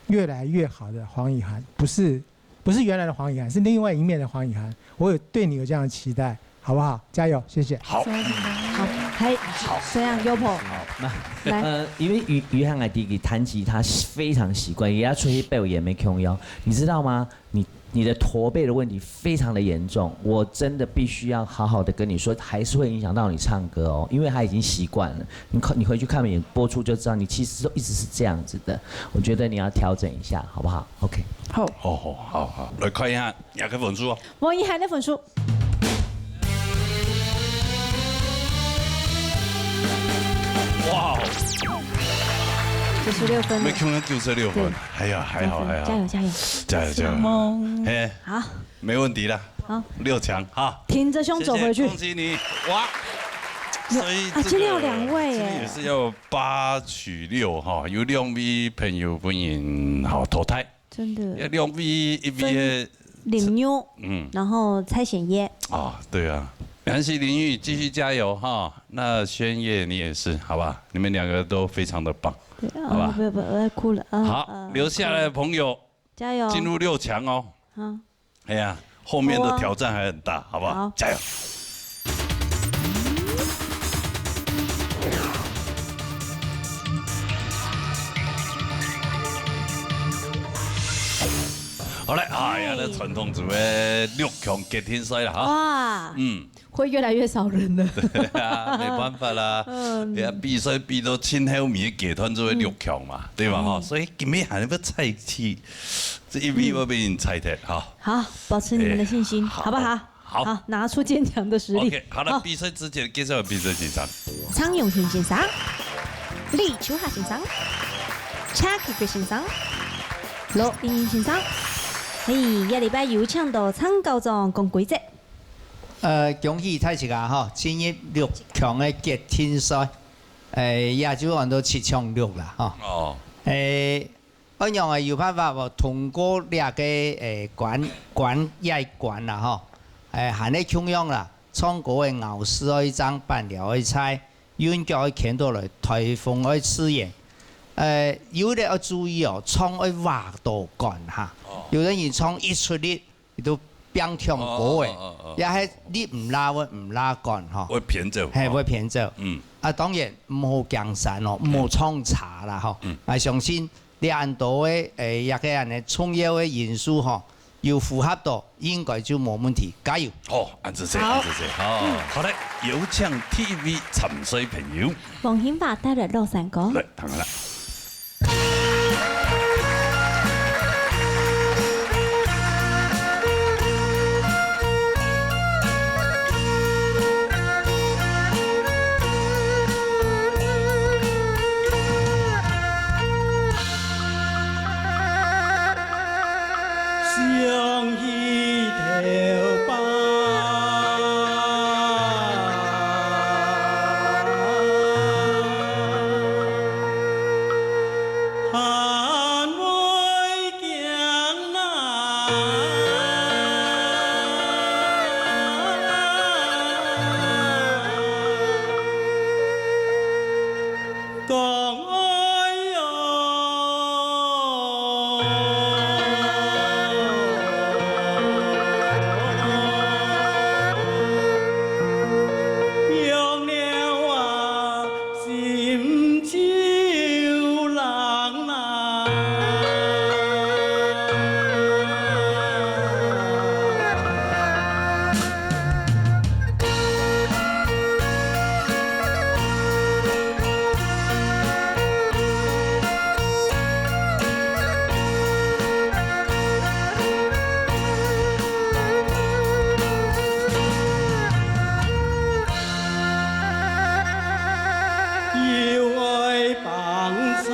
越来越好的黄以涵，不是不是原来的黄以涵，是另外一面的黄以涵。我有对你有这样的期待，好不好？加油，谢谢。好，好，嘿，好，这样 Yopo，好，那来，呃，因为于于涵爱弟弟弹吉他非常习惯，也要出去表演没空腰，你知道吗？你你的驼背的问题非常的严重，我真的必须要好好的跟你说，还是会影响到你唱歌哦，因为他已经习惯了。你看，你回去看演播出就知道，你其实都一直是这样子的。我觉得你要调整一下，好不好？OK。好，好好好好，来看一下你个分数哦。王一涵的分数，哇哦，九十六分了，没看到九十六分，对，哎呀，还好还好，加油加油，加油加油，嘿，好。 没问题啦。好，六强哈，挺着胸走回去。谢谢，恭喜你，哇！所以啊，今天有两位耶，这个也是要八取六哈，有两位朋友分人好淘汰，真的，有两位一位，林妞，嗯，然后蔡显烨，啊，对啊，恭喜林玉，继续加油哈。那宣烨你也是，好吧？你们两个都非常的棒，对啊，好吧？不要不要，我要哭了啊。好，留下来的朋友，加油，进入六强哦。好。 哎呀，后面的挑战还很大，好不好？好，加油！好嘞，哎呀，那传统组的六强决定赛了哈。哇，嗯，会越来越少人了。对啊，没办法啦。嗯，哎呀，比赛比到前后面的阶段就会六强嘛，对吧？哈，所以今天还要再去，这一位会被人裁掉哈。 好，保持你们的信心，哎，好不好？好，好，拿出坚强的实力。OK，好了，好，比赛之前介绍比赛现场。张永平先生、李秋霞先生、Chucky先生、罗英英先生。嘿，这礼拜有请到张校长讲规则。呃，恭喜大家哈，进入六强的决定赛，诶，也就安到七强六啦哈。哦。诶， 恁樣啊，有辦法無？通過這个，誒，關，關，這關啦吼，誒，還係共樣啦，唱歌个咬字愛正，粄條愛在，韻腳愛牽到來，台風愛自然。誒，有个愛注意哦，唱愛畫到乾哈。哦。有个人唱一出力，佢都變唱歌誒，哦，哦，哦，哦。也係力毋罅會毋罅乾吼。會偏走，嘿，哦。會偏走。嗯。啊，當然，毋好驚山哦，毋好唱差啦吼。嗯。啊，相信這恁多个，誒，一個恁呢重要个因素吼，有符合到，應該就無問題。加油！好，恁仔細，好。恁仔細，好。嗯。好嘞，有請第一位參賽朋友。黃興華帶來《老山歌》。來，聽下啦。 想起头擺，还会惊啊！ 讲爱哟，用了啊，心就冷啊。 又爱放松，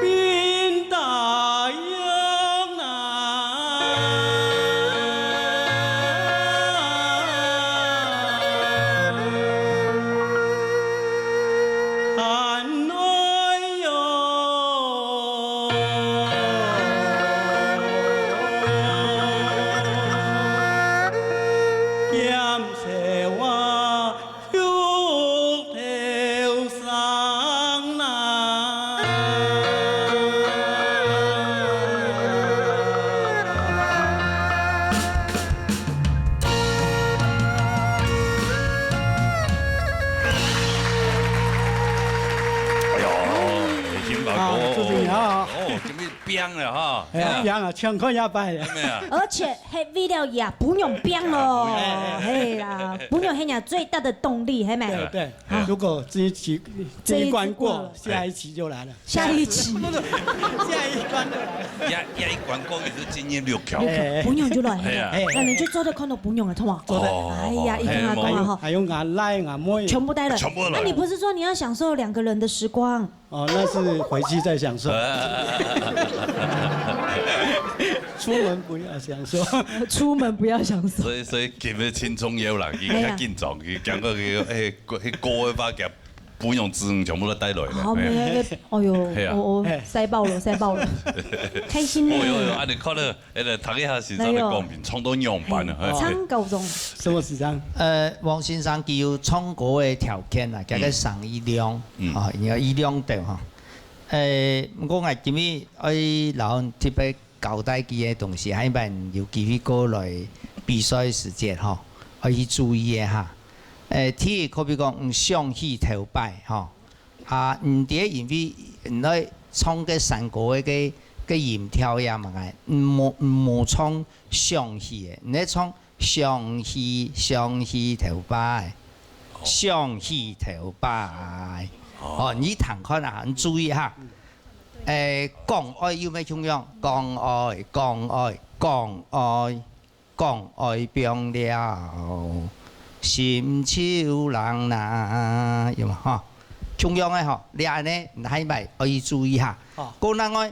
变大样啊！ 哎呦，开心啊，啊，祝你好。哦，今日变了哈。哎呀，变了，全看一摆。真的啊。而且还为了呀，不用变咯，哎，哎，哎。嘿啦，不用黑呀，最大的动力，嘿没？对，对，啊。如果这一期，这一关过，这一关过了。下一期就来了。 下一期。不是，下一关过来。下，下一关过去是进入六强。六强，哎。不用就来。哎呀。哎，哎，哎。那你就做得看到不用了，痛啊。做得。哦，哎呀，一定要哎，讲啊，吼。还有俺倈俺妹。全部带了。全部来。那你不是说你要享受两个人的时光？哦，那是回去再享受。出门不要享受。出门不要享受。所以，所以今日轻松有啦，佢哎呀。较紧张，佢讲个，佢，哎，个，个个话讲 不用子女全部都带来了。好，嘿。没有，哎呦，嘿啊。哦，哦，嘿。塞爆了，塞爆了，开心呢。哦哟哟，啊，你看了，哎，读一下是啥个公平，哎呦。唱到仰般啊，嘿。唱高中。什么市长？呃，王先生佢有唱歌个条件啊，叫做嗯。生意量，嗯。啊，因为一量的哈。呃，不过我今日爱老特别 交代佢个东西，下一擺有機會過來比賽時節吼，愛去注意个哈。誒，第一，可比講，嗯，想起頭擺吼，啊，毋知因為你愛唱个山歌个个个音調呀嘛个，毋好毋好唱想起个，你愛唱想起想起頭擺，想起頭擺。哦，你聽看啊，你注意哈。 誒，講愛有咩共樣？講愛，講愛，講愛，講愛放了，心就冷啦，有無？吼，共樣个吼，你安呢，你下擺愛去注意下。哦。過另外，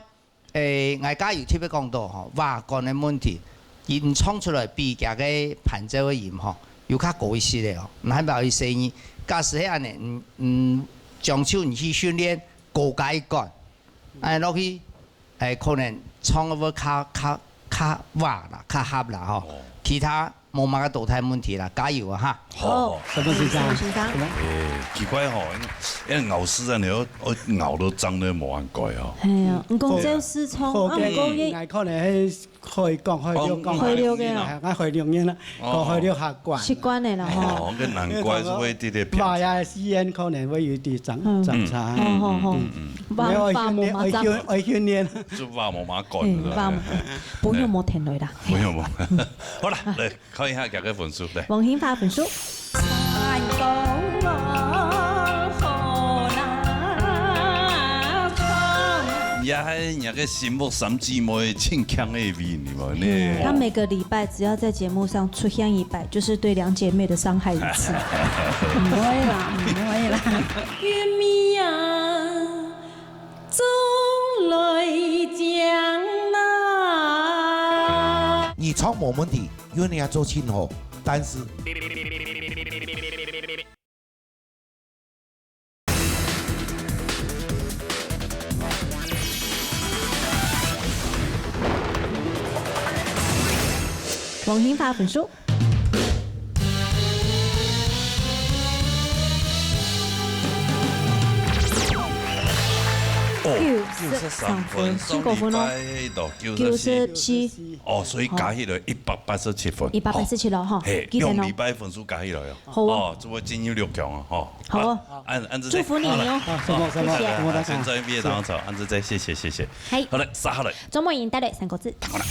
誒，𠊎加有特別講到吼，瓦管个問題，佢唱出來比佢个伴奏个音吼，有較高一息个哦，你下擺愛去細義。假使係安呢，嗯，嗯，將就你去訓練高階管。 哎，落去，哎，可能唱个會較，較，較哇啦，較合啦吼。哦。其他無麼个多大問題啦，加油啊哈。好，好。什麼先生？什麼先生？什麼？哎，奇怪吼，因為咬字啊，你要，要咬到張都無恁怪哦。係啊，毋過這是唱，啊，毋過也，𠊎可能係可以講海陸，講，講海陸个啊。海陸人啊。哎，海陸人啊，哦。講海陸客慣。習慣个啦，吼。哦，該難怪係會直直偏差。話呀，語言可能會有一點長，嗯。長差。嗯。好，好，好。嗯，嗯，嗯。話，話無麼長。愛訓練，愛訓練，愛訓練。就話無麼講，嗯，係吧？話無，不用無停落啦。不用無。好啦，來，看一下佢个分數，來。王興發分數。 也係人家个心目三姊妹盡強个位，你們呢？嗯，她每個禮拜只要在節目上出現一擺，就是對兩姐妹的傷害一次。毋會啦，毋會啦。你唱無問題，因為你也做盡好，但是 王興發分數。哦，九十三分，九十三分，上禮拜到九十四。九十四。哦，所以加起來一百八十七分。一百八十七咯，吼，嘿，記得哦。兩禮拜分數加起來哦。好哦。哦，這位進入六強啊，吼。好哦。啊，恁，恁仔細。祝福你哦。好啦，啊，什麼，什麼，謝謝。什麼，大家。啊，現在畢業當中，恁仔細，謝謝，謝謝。嘿。好了，接下來。周末瑩帶來三個字。好了。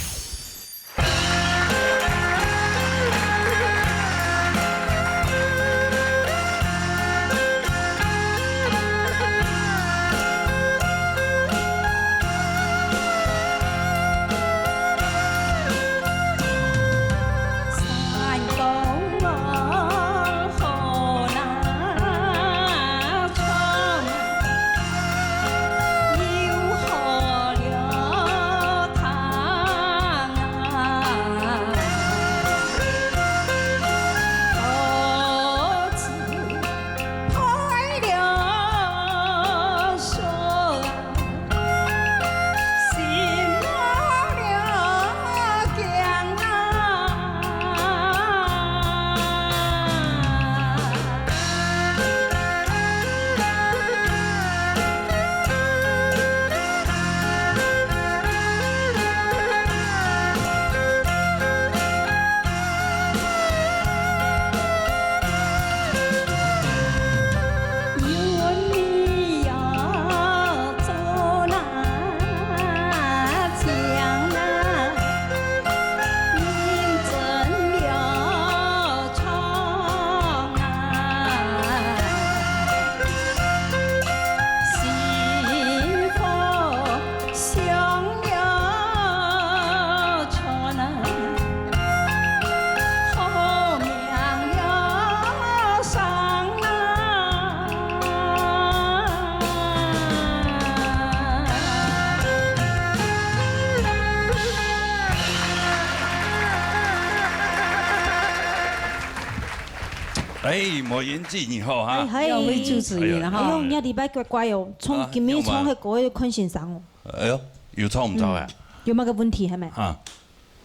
哎，莫言姐你好哈。哎，嗨。有位主持人哈。哎呦，哎呦，你禮拜乖乖哦，唱，啊，今晡日唱个歌要看先生哦。哎呦，有唱毋著啊？嗯，有麼个問題係無？啊。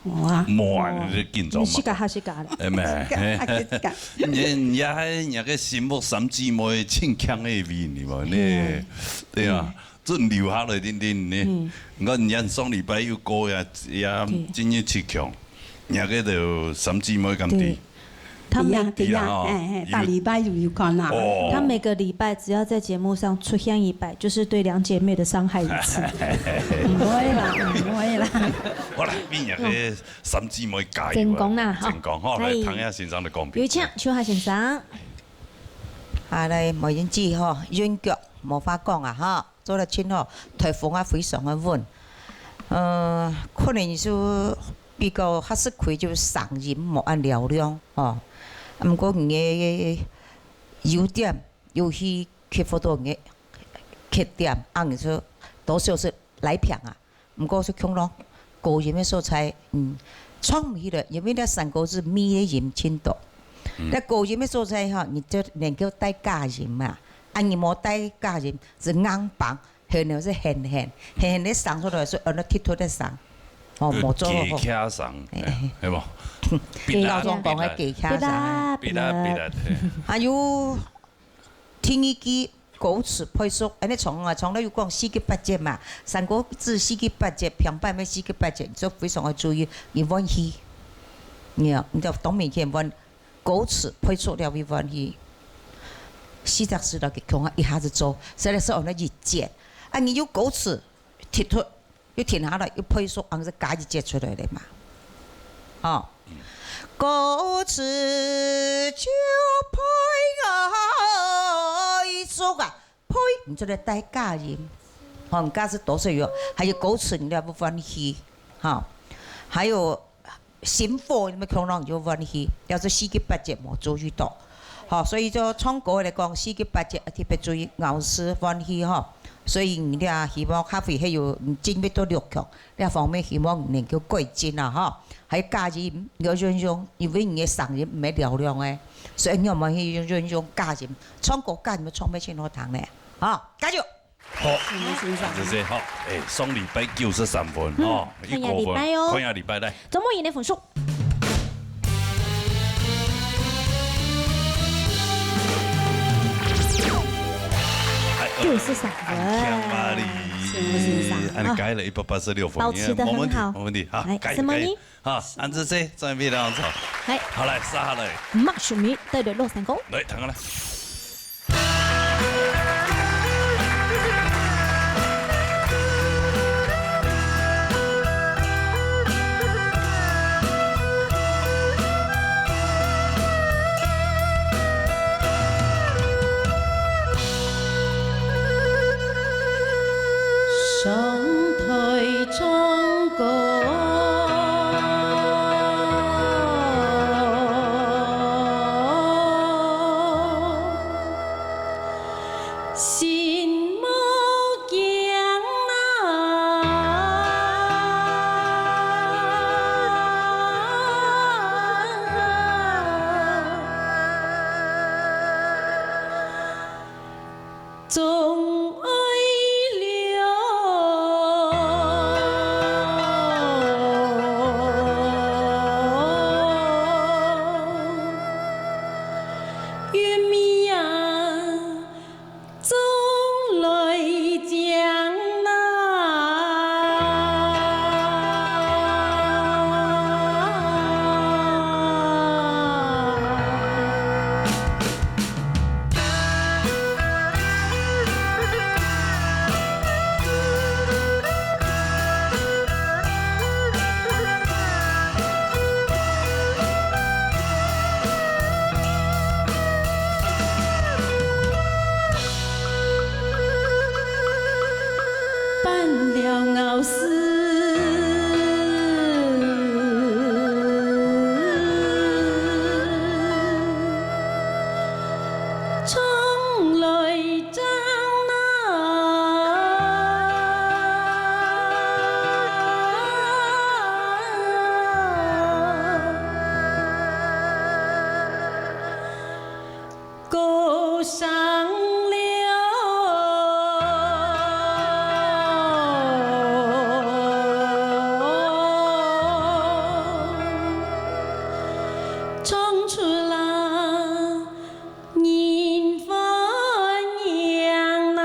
無啊。無啊，你緊張嘛。你自家嚇自家啦。哎，咩，自家嚇自家。人家，人家个心目三姊妹盡強个位，你們呢？嗯。對啊。嗯。 真留下來定定呢。嗯。你看，人家上禮拜又過呀，呀，對。進入七強，人家个都三姊妹咁對。對。他每，對呀，對呀，對呀，哦。哎，哎，有。大禮拜有，有看啊。哦。他每個禮拜只要在節目上出現一擺，就是對兩姐妹的傷害一次。毋會啦，毋會啦。好啦，為人家个三姊妹加油啊。成功啦，哈。成功，哈，來，嗨。聽一下先生个講評。有請，秋海先生。啊，來，莫言姐，哈，韻腳，無話講啊，哈。 做得盡好，台風也非常个穩。呃，可能就比較較食虧，就聲音無恁嘹亮，吼。毋過你个優點又去克服到你个缺點，恁樣就多少係來平啊。毋過係共樣，高音个所在，嗯，唱毋起來，因為這山歌係尾个音盡多。嗯。該高音个所在吼，你就能夠帶假音嘛。啊，你無帶假音，係硬挷， 然後係很很，很很个聲出來係安到突突个聲，哦，無做好。有機器聲，哎，哎。係無？給老總講个機器聲。嗶啦嗶啦。嗶啦嗶啦，嘿。還有第二句，歌詞配速，恁呢唱啊，唱了又講四季八節嘛，山歌子四季八節，平板个四季八節，所以非常个注意，你換氣。你啊，你就當明顯換歌詞配速了，你換氣。四隻字了，佢共下一下子做，所以說哦，那一節，啊，你有歌詞，提出 又停下來，又配速，恁樣加一節出來了嘛。哦，歌詞就配愛速啊，配，你就來帶假音。哦，你假是多少有，還有歌詞你都不換氣，哈，還有心火，你們可能就換氣，要是四季八節無注意到。好，所以就唱歌來講，四季八節特別注意咬字換氣哈。 所以你這希望下回還有，嗯，進步到六強，這方面希望你能夠改進啊，哈。還有假音，你要運用，因為你个聲音毋係嘹亮个，所以你有無去運用假音？唱歌假音唱得盡好聽呢，哈，加油！好，謝謝先生。謝謝，好，哎，上禮拜九十三分，嗯，哦，看下禮拜哦。一高分，看下禮拜來。 張文瑩个分數。哎，九十三分。哎呀媽哩，是不是啊？恁樣改了一百八十六分，保持得很好。沒問題，沒問題。好，來，加油，什麼呢？加油。好，恁樣這，再見了，好。來。好，來，接下來。麥秀敏帶來六三九。來，聽下來。 上台唱歌，心无疆啊。 总爱留一面啊，总来将啊。 唱出啦，人欢迎啦。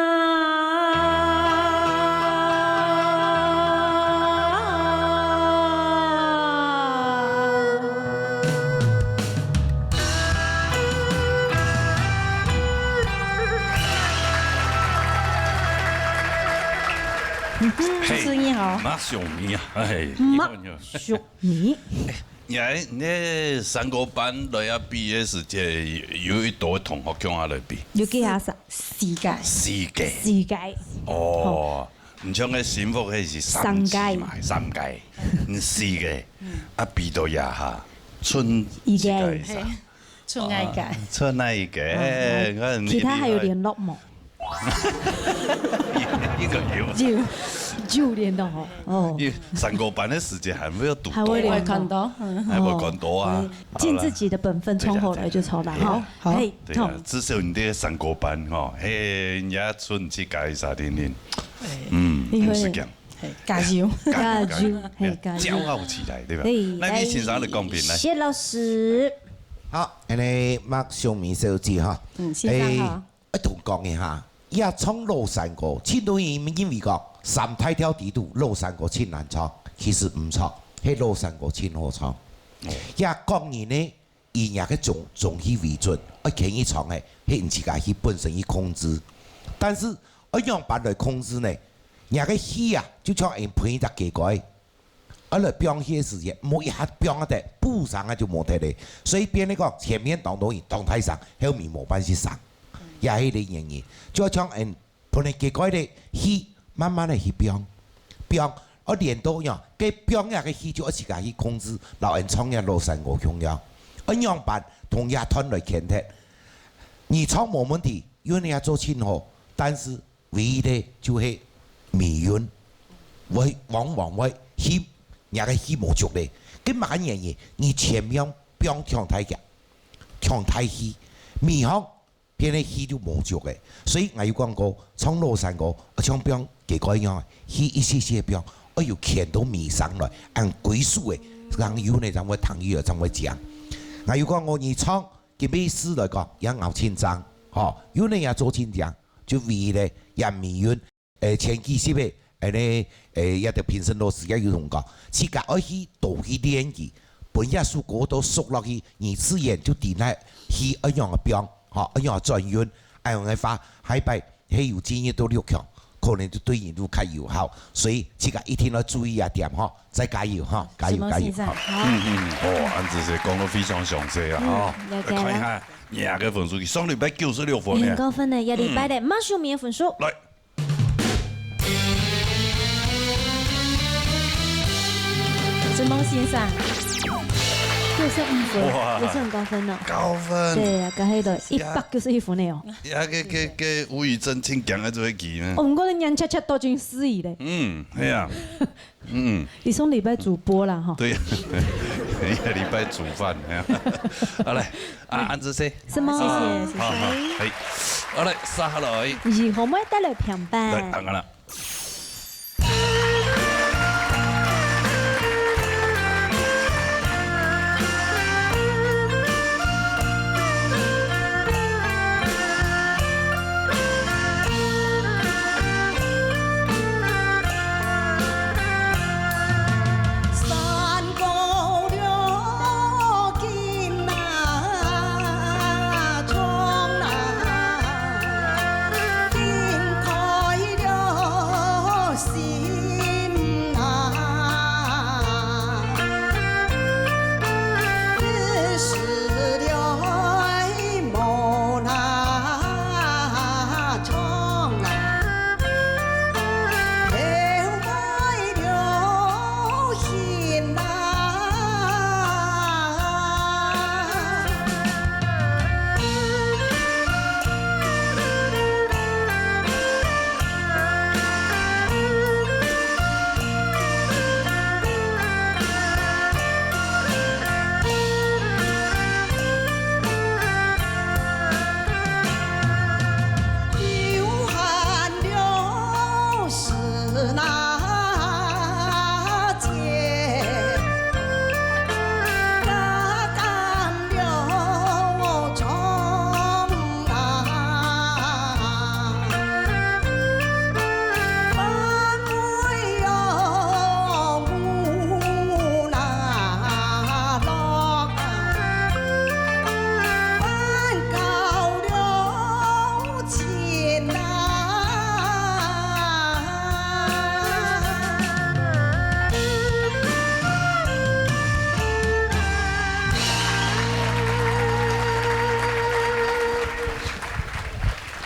嘿，主持人好。马小咪啊，哎，你好，你好。马小咪。哎，你看，你个山歌班来啊比个时节，有，有一堆同学共下来比。有几下啥？四个。四个。四个。哦，你像个幸福，迄是三个嘛，三个，你四个，啊，比到呀哈，剩一个。一个。 出哪一个？啊，出哪一个？嗯，嗯。你看，其他还有联络吗？一个有。有，有联络哦。哦。因为山歌班的时间还没有堵到啊。还会联络。还会看到，嗯。还会看到啊。哦，好啦。尽自己的本分，对啦，冲好来就冲啦，对啦。哈。好。嘿，对啦，冲。至少你这个山歌班吼，嘿，人家出去改一下，听听。哎。嗯，你会。毋是讲。 嘿，加油。加油，嘿，加油。骄傲起来，对吧？嘿，那你先生的公平来。谢老师。好，安尼麦秀明小姐哈，嗯，先生好。诶，一同讲一下，也唱老山歌，盡多人認為講三大調裡肚老山歌盡難唱，其實毋著，係老山歌盡好唱。也各人呢，以若个中，中氣為準，愛牽佢唱个，係你自家去本身去控制。但是愛仰般來控制呢？若个氣啊，就像𠊎分一隻雞哥， 啊來放氣个時節，無一下放啊得，噗聲啊就無忒咧。所以變來講，前面當多人當大聲，後面無半息聲，也係這原因。就像𠊎分个雞哥个氣，慢慢个去放，放，啊練到樣，該放个氣就愛自家去控制，摎𠊎唱个老山歌共樣。啊仰般同樂團來牽忒，你唱無問題，韻也做盡好，但是 唯一个就係尾韻，會往往會氣，若个氣無足咧。該麼个原因？你前面放忒大个，忒大氣，尾項變个氣就無足咧。所以𠊎有講過，唱老山歌，像放雞哥樣，氣一息息放，愛有牽到尾聲來，恁歸屬个，人有呢，正會聽有，正會講。𠊎有講過，你唱，今晡日來講，也咬盡正，吼，有呢也做盡正。 就為咧，也尾韻，誒，前幾集个，誒，呢，誒，也得評審老師也有同講，自家愛去多去練習，分這首歌都熟落去，你自然就知哪去愛仰个放，吼，愛仰个轉韻，恁樣个話，下一擺係有進入到六強，可能就對你愈較有效，所以自家一定要注意這點，吼，再加油，吼，加油，加油，什麼先生？吼。好。嗯，嗯，哦，恁仔細，講到非常詳細啊，嗯，吼。了解了。來看一下，你个分數，上禮拜九十六分呢。很高分呢，這禮拜的馬上面的分數。來。 承蒙先生，九十五分，哇，也是很高分哦。高分。對啊，剛才的一百九十一分的哦。呀，該，該，該吳宇森真強啊，這位棋呢？哦，毋過你年恰恰都已經失憶咧。嗯，係啊。嗯。你上禮拜主播啦，吼。對，一個禮拜煮飯，哎呀。好來，啊，恁仔細。承蒙，謝謝，謝謝。好，好，好，係。好來，接下來。你係可毋可以帶來平板？來，當然啦。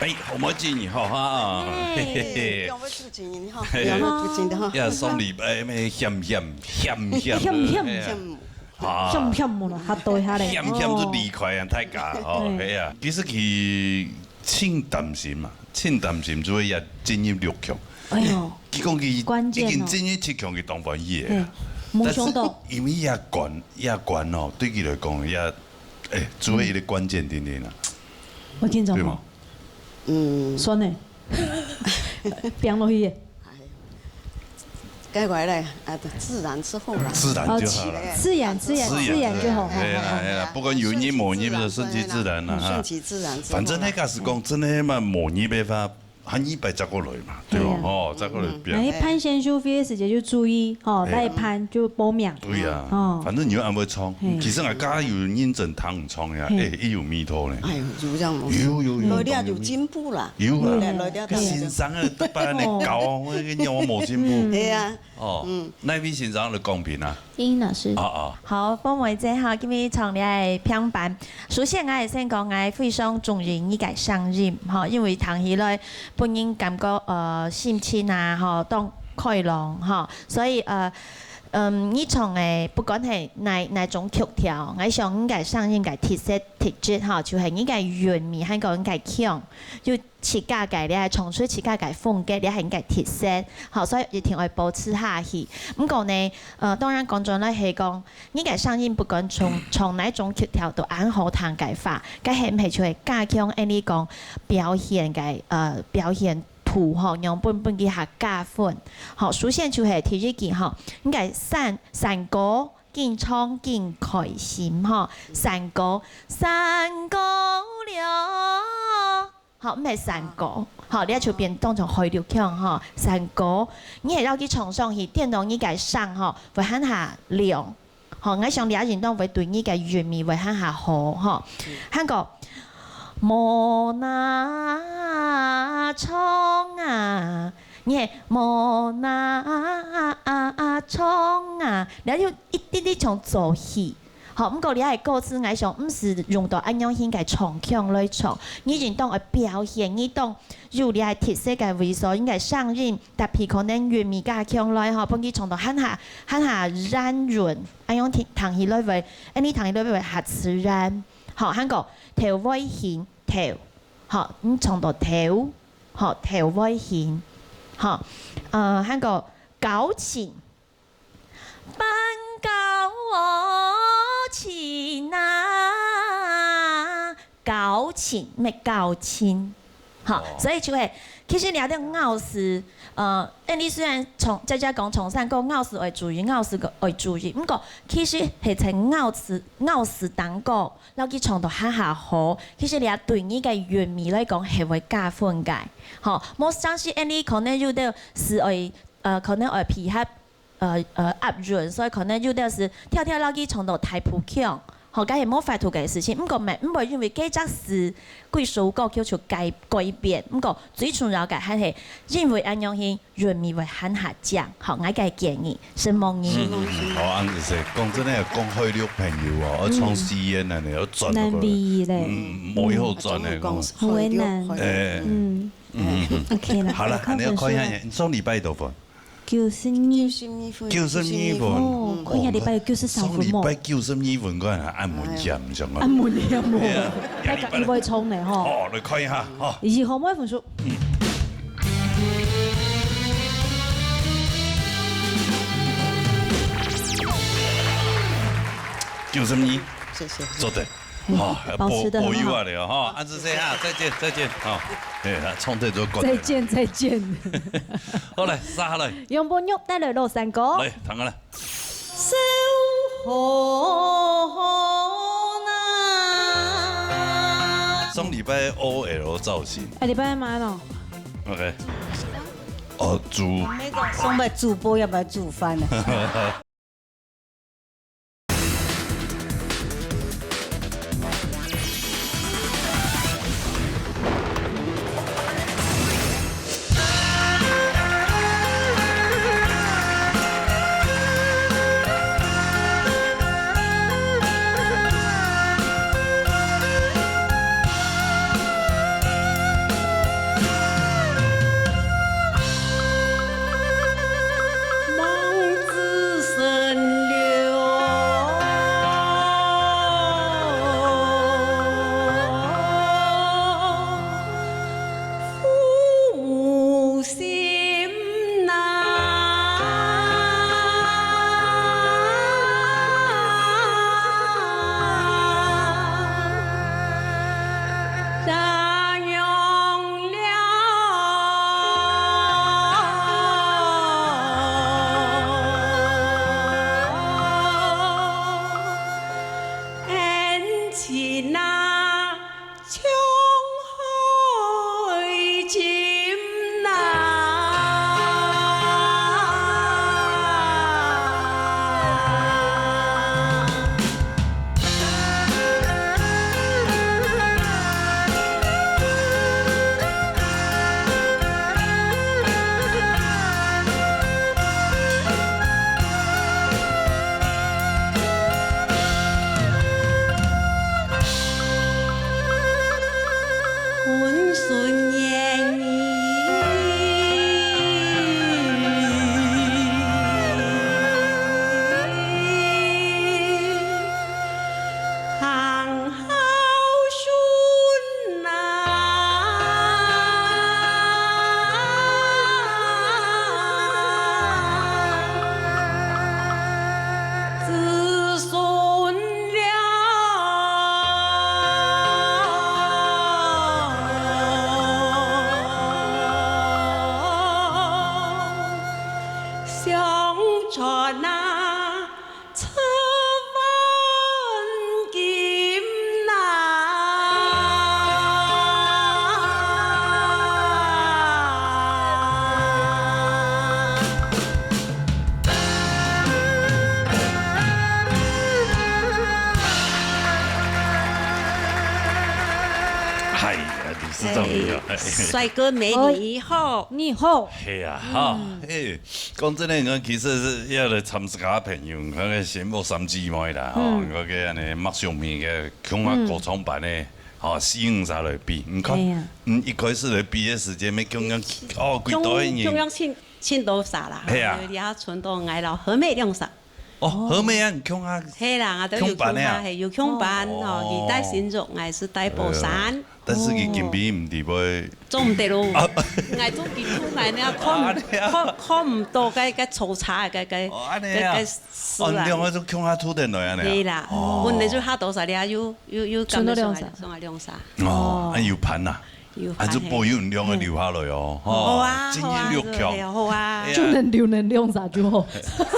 哎，好，無要緊吼，哈。哎，嘿，嘿，嘿。不用，不用緊吼，嘿，嘿。不用，不用緊的哈。呀，上禮拜咩險險，險險，險險。哎呀。險險。啊。險險無啦，嚇到一下咧。險險就離開啊，哦。大家，哦，對。哎呀，其實佢盡擔心嘛，盡擔心，就會也進入六強。哎喲。佢講佢關鍵哦。已經進入七強，佢當歡喜个啊。嘿，無想到。但是因為這關，這關哦，對佢來講，也，哎，做一個關鍵點點啊。我跟你講哦。對嗎？ 嗯。算了，放落去的。哎喲，該回來啊，自然之後啦。自然就好了。哦，自，自然，自然，自然，自然就好，自然，哎呀，好，好，好。哎呀，不管有入無入的，順其自然啦，哈。順其自然之後啦。反正那個是講，真的嘛，無入的話，還一擺再過來嘛，對吧？係啊。哦，再過來變。那你辦選秀會个時節就注意，吼，哎。哪一辦就報名。對啊，哦。反正你又恁會唱，嘿。其實𠊎家有認真聽你唱呀，嘿。哎，也有味道呢。哎喲，就這樣咯。有，有，有，來了有進步啦。有啊。來了，來了，先生啊，都把你搞，哦。我跟你講，我無進步。嗯。係啊。哦，嗯。哪位先生來公平啊？ 英英老師。啊，啊。好，報名一下哈，今日唱這个拼盤。首先，𠊎會先講，𠊎非常中意你个聲音，吼，因為聽起來分人感覺，呃，心情啊，吼，當開朗，吼。所以，呃，嗯，你唱个，不管係哪，哪種曲調，𠊎想你个聲音个特色、特質，吼，就係你个韻味，還有你个腔，有 自家个，你愛唱出自家个風格，你係你个特色，吼，所以一定愛保持下去。毋過呢，呃，當然講轉來係講，你个聲音不管唱，唱哪種曲調都恁好聽个話，該係毋係就係加強𠊎俚講表現个，呃，表現度吼，讓分分佢較加分。吼，首先就係第一句吼，你个山，山歌緊唱緊開心吼，山歌，山歌了。 吼，毋係山歌，吼，你愛就變當成海陸腔吼，山歌，你係摎佢唱上去，顛倒你个聲吼，會還較亮，吼，𠊎想這應當會對你个韻味會還較好，吼。嗯。還過，無哪唱啊，你係無哪唱啊，你愛有一滴滴像做戲， 好，毋過這个歌詞，𠊎想毋使用到恁樣形个唱腔來唱，你應當愛表現，你當有這个特色个位所，你个聲音，搭配可能韻味加強來吼，分佢唱到還較，還較圓潤，恁樣聽，聽起來會，恁樣聽起來會較自然。好，還過頭尾形，頭，好，你唱到頭，好，頭尾形，好，呃，還過交情， 辦交情啊，交情，毋係交情。吼，哦。所以就係，其實你這个咬字，呃，𠊎俚雖然從，在這講從山歌咬字愛注意，咬字个愛注意，毋過其實係在咬字，咬字當中，摎佢唱到還較好，其實你對你个韻味來講係會加分个。吼，無像係𠊎俚可能有兜係愛，呃，可能愛配合 呃，呃，押韻，所以可能有兜係跳跳落去唱到大埔腔，吼，該係無法度个事情。毋過，毋會因為該隻字，幾首歌曲就改，改變。毋過，最重要个還係因為恁樣去韻味會還較靚，吼，𠊎个建議，承蒙你。嗯，嗯，嗯，好，恁仔細，講真个，講海陸朋友哦，愛唱四縣个呢，愛轉過來。難為咧。嗯，無以後轉个，講。好為難。哎。嗯。 嗯，嗯。OK啦，好啦，好，恁樣看一下，上禮拜幾多分？九十二。九十二分。九十二分。哦，嗯。看一下禮拜有九十三分無？上禮拜九十二分，看還恁文強，哎呀。你想看。恁文強無？對啊，大家一會衝呢，吼。哦，來看一下，吼。二號妹分數。嗯。九十二。謝謝。做得。 好，保持得很好。保，保佑啊了哈，恁仔細哈，再見，再見，好，哎，唱得就夠了。再見，再見。好，來，續下來。楊寶玉帶來老山歌。來，聽下來。守候啊。上禮拜O L造型。哎，禮拜嘛喏。OK。哦，煮。上禮拜煮飯啊。帥哥美女好。你好。係啊，哈，嘿，講真个，我其實係愛來參加个朋友，𠊎个先屋三姊妹啦，吼，嗯。𠊎个安尼，麥秀敏个，共下歌唱班个，吼，四五儕來比，你看，哎呀。嗯，一開始來比个時間，乜共樣，哦，幾多个人。共，共樣請，請多儕啦，嘿啊。有這下賰到𠊎摎何美兩儕。 哦，何美啊，你共下，係啦，𠊎都有共下，共班个啊？係，有共班，吼，哦。佢戴新竹，𠊎係戴寶山。哎呀，但是佢今晡毋知會，做毋得咯。啊。𠊎做吉他，𠊎呢看毋，啊，你啊。看，看毋到該，該粗茶，該，該，哦，安尼啊。該，該事啊。哦，你兩个就共下渡等來安尼啊？係啦，哦。本來就下多儕了，又，又，又感覺上來，賰到兩儕。上來兩儕。哦，哦。啊，有伴啊？ 有，還係保佑你兩个留下來哦，吼，好啊，精英六強。好啊，好啊，好啊。哎呀。就能留能兩儕就好。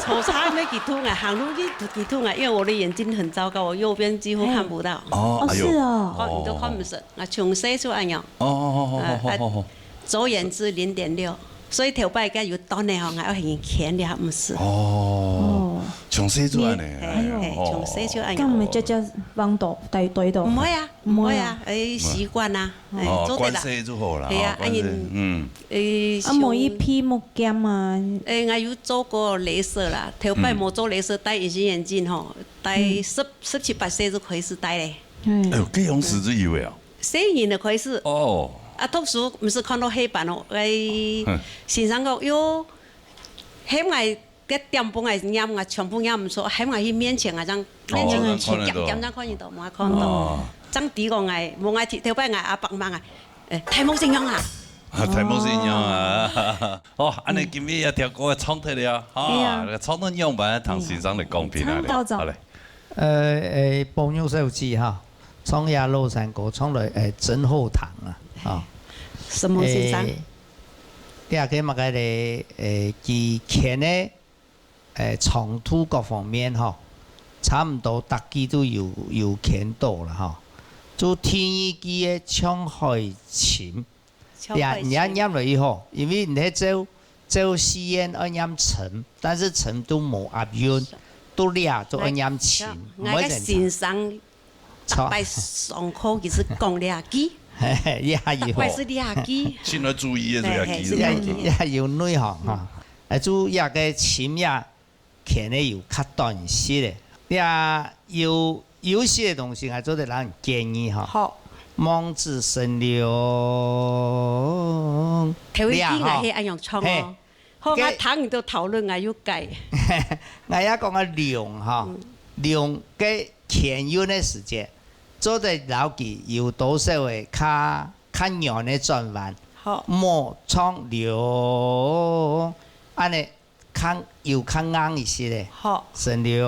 手差沒幾痛啊，行路一不幾痛啊，因為我的眼睛很糟糕，我右邊幾乎看不到。哦，哦，哎呦。是哦。看，你都看不識，啊，從細就恁樣。哦，哦，哦，哦，啊，哦，哦，哦。左眼是零點六，所以頭擺个有斷个吼，𠊎愛很牽了，毋識。哦，哦。從細就恁樣，係，哎呦。係，從細就恁樣。敢毋會隻隻彎倒，呆，呆倒？毋會啊，毋會啊，毋會啊。哎，習慣啊。 哎，哦，做得啦。慣勢就好啦，係啊，吼，慣勢，啊，你，嗯。誒，啊，無去皮目檢啊？誒，𠊎有做過雷射啦，頭擺無做雷射，戴隱形眼鏡吼，戴十，十七八歲就開始戴咧。嗯。哎呦，該樣時就有个哦。細人就開始。哦。啊，讀書毋係看到黑板哦，誒，哼。先生講，喲，喊𠊎 該點分𠊎念，𠊎全部念毋出，喊𠊎去面前啊，正面前哦，去，正看得到。點點正看得到，無看到。哦。正知講𠊎，無𠊎頭，頭擺𠊎阿伯罵𠊎，誒，大目神樣啊。啊，大目神樣啊。哦，安尼今日這條歌唱忒了，哈，哎呀。該唱到仰般，聽先生來講評啊，嗯，唱到早。好嘞。呃，誒，朋友手機哈，唱呀老山歌，唱來，誒，真好聽啊，哈。什麼先生？誒，這個麼个咧，誒，佢牽个 誒，長度各方面吼，差毋多逐句都有，有牽到啦吼。就第二句个像海深，像海深。呀，你愛念落去吼，因為你係照，照四縣愛念深，但是深都無押韻，到這就愛念深，像，毋會正常。𠊎个先生 逐擺上課佢係講這句，也有。逐擺係這句。先來注意个這句。嘿，嘿，係這句。也，也有內行哈。嗯。哎，注意个深夜，可能有較短些个。也有，有些東西，𠊎做得摎你建議哈。好。望子成龍。頭一句𠊎係恁樣唱哦。這哈。嘿。 好，該𠊎聽你兜討論，𠊎又改。𠊎也講个龍吼，嗯。龍个牽韻个時節，做得摎佢有多少个較，較軟个轉彎。好。莫唱龍，恁呢較，有較硬一些个。好。成龍。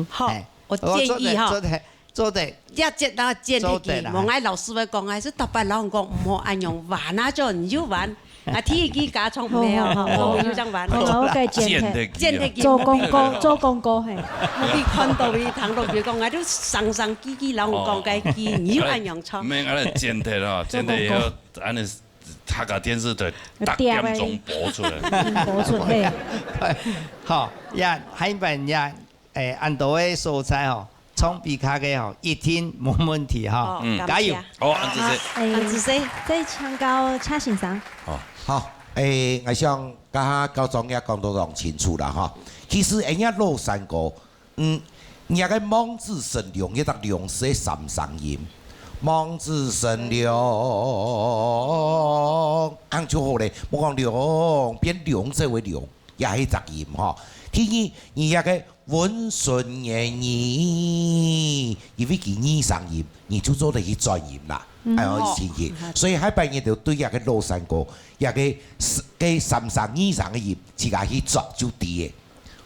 好，哎，我建議哈。我做得，做得， 這節啦，剪忒佢，做得啦。無𠊎老師會講，還係逐擺摎人講，毋好恁樣彎啊，就你就彎。啊，第一句加唱毋好，好，好，好。我就這樣彎。好，好，OK，剪忒。剪忒佢。做廣告，做廣告，嘿。你看到佢聽到佢講，𠊎就生生記記摎人講該句，你就恁樣唱。毋免，恁呢剪忒啦，做廣告。剪忒以後，恁呢客家電視台逐點鐘播出來。嗯，播出，嘿。好，呀，下一版呀， 誒，恁多个素材吼，唱比較个吼，一定無問題吼。好，嗯。加油。感謝。好，恁仔細。好，誒，恁仔細。再請教蔡先生。好。好，誒，𠊎想剛剛校長也講到當清楚啦吼。其實，誒，若老山歌，嗯，若个望子成龍，一隻龍係三聲音，望子成龍，恁就好咧。莫講龍，變龍，這位龍。 也係一隻音吼。第二，你這个溫順言語，因為佢二聲音，你就做得去轉音啦，嗯。哎喲，情形。哦。所以下擺你就對這个老山歌，這个，該三聲二聲个音，自家去轉就對个。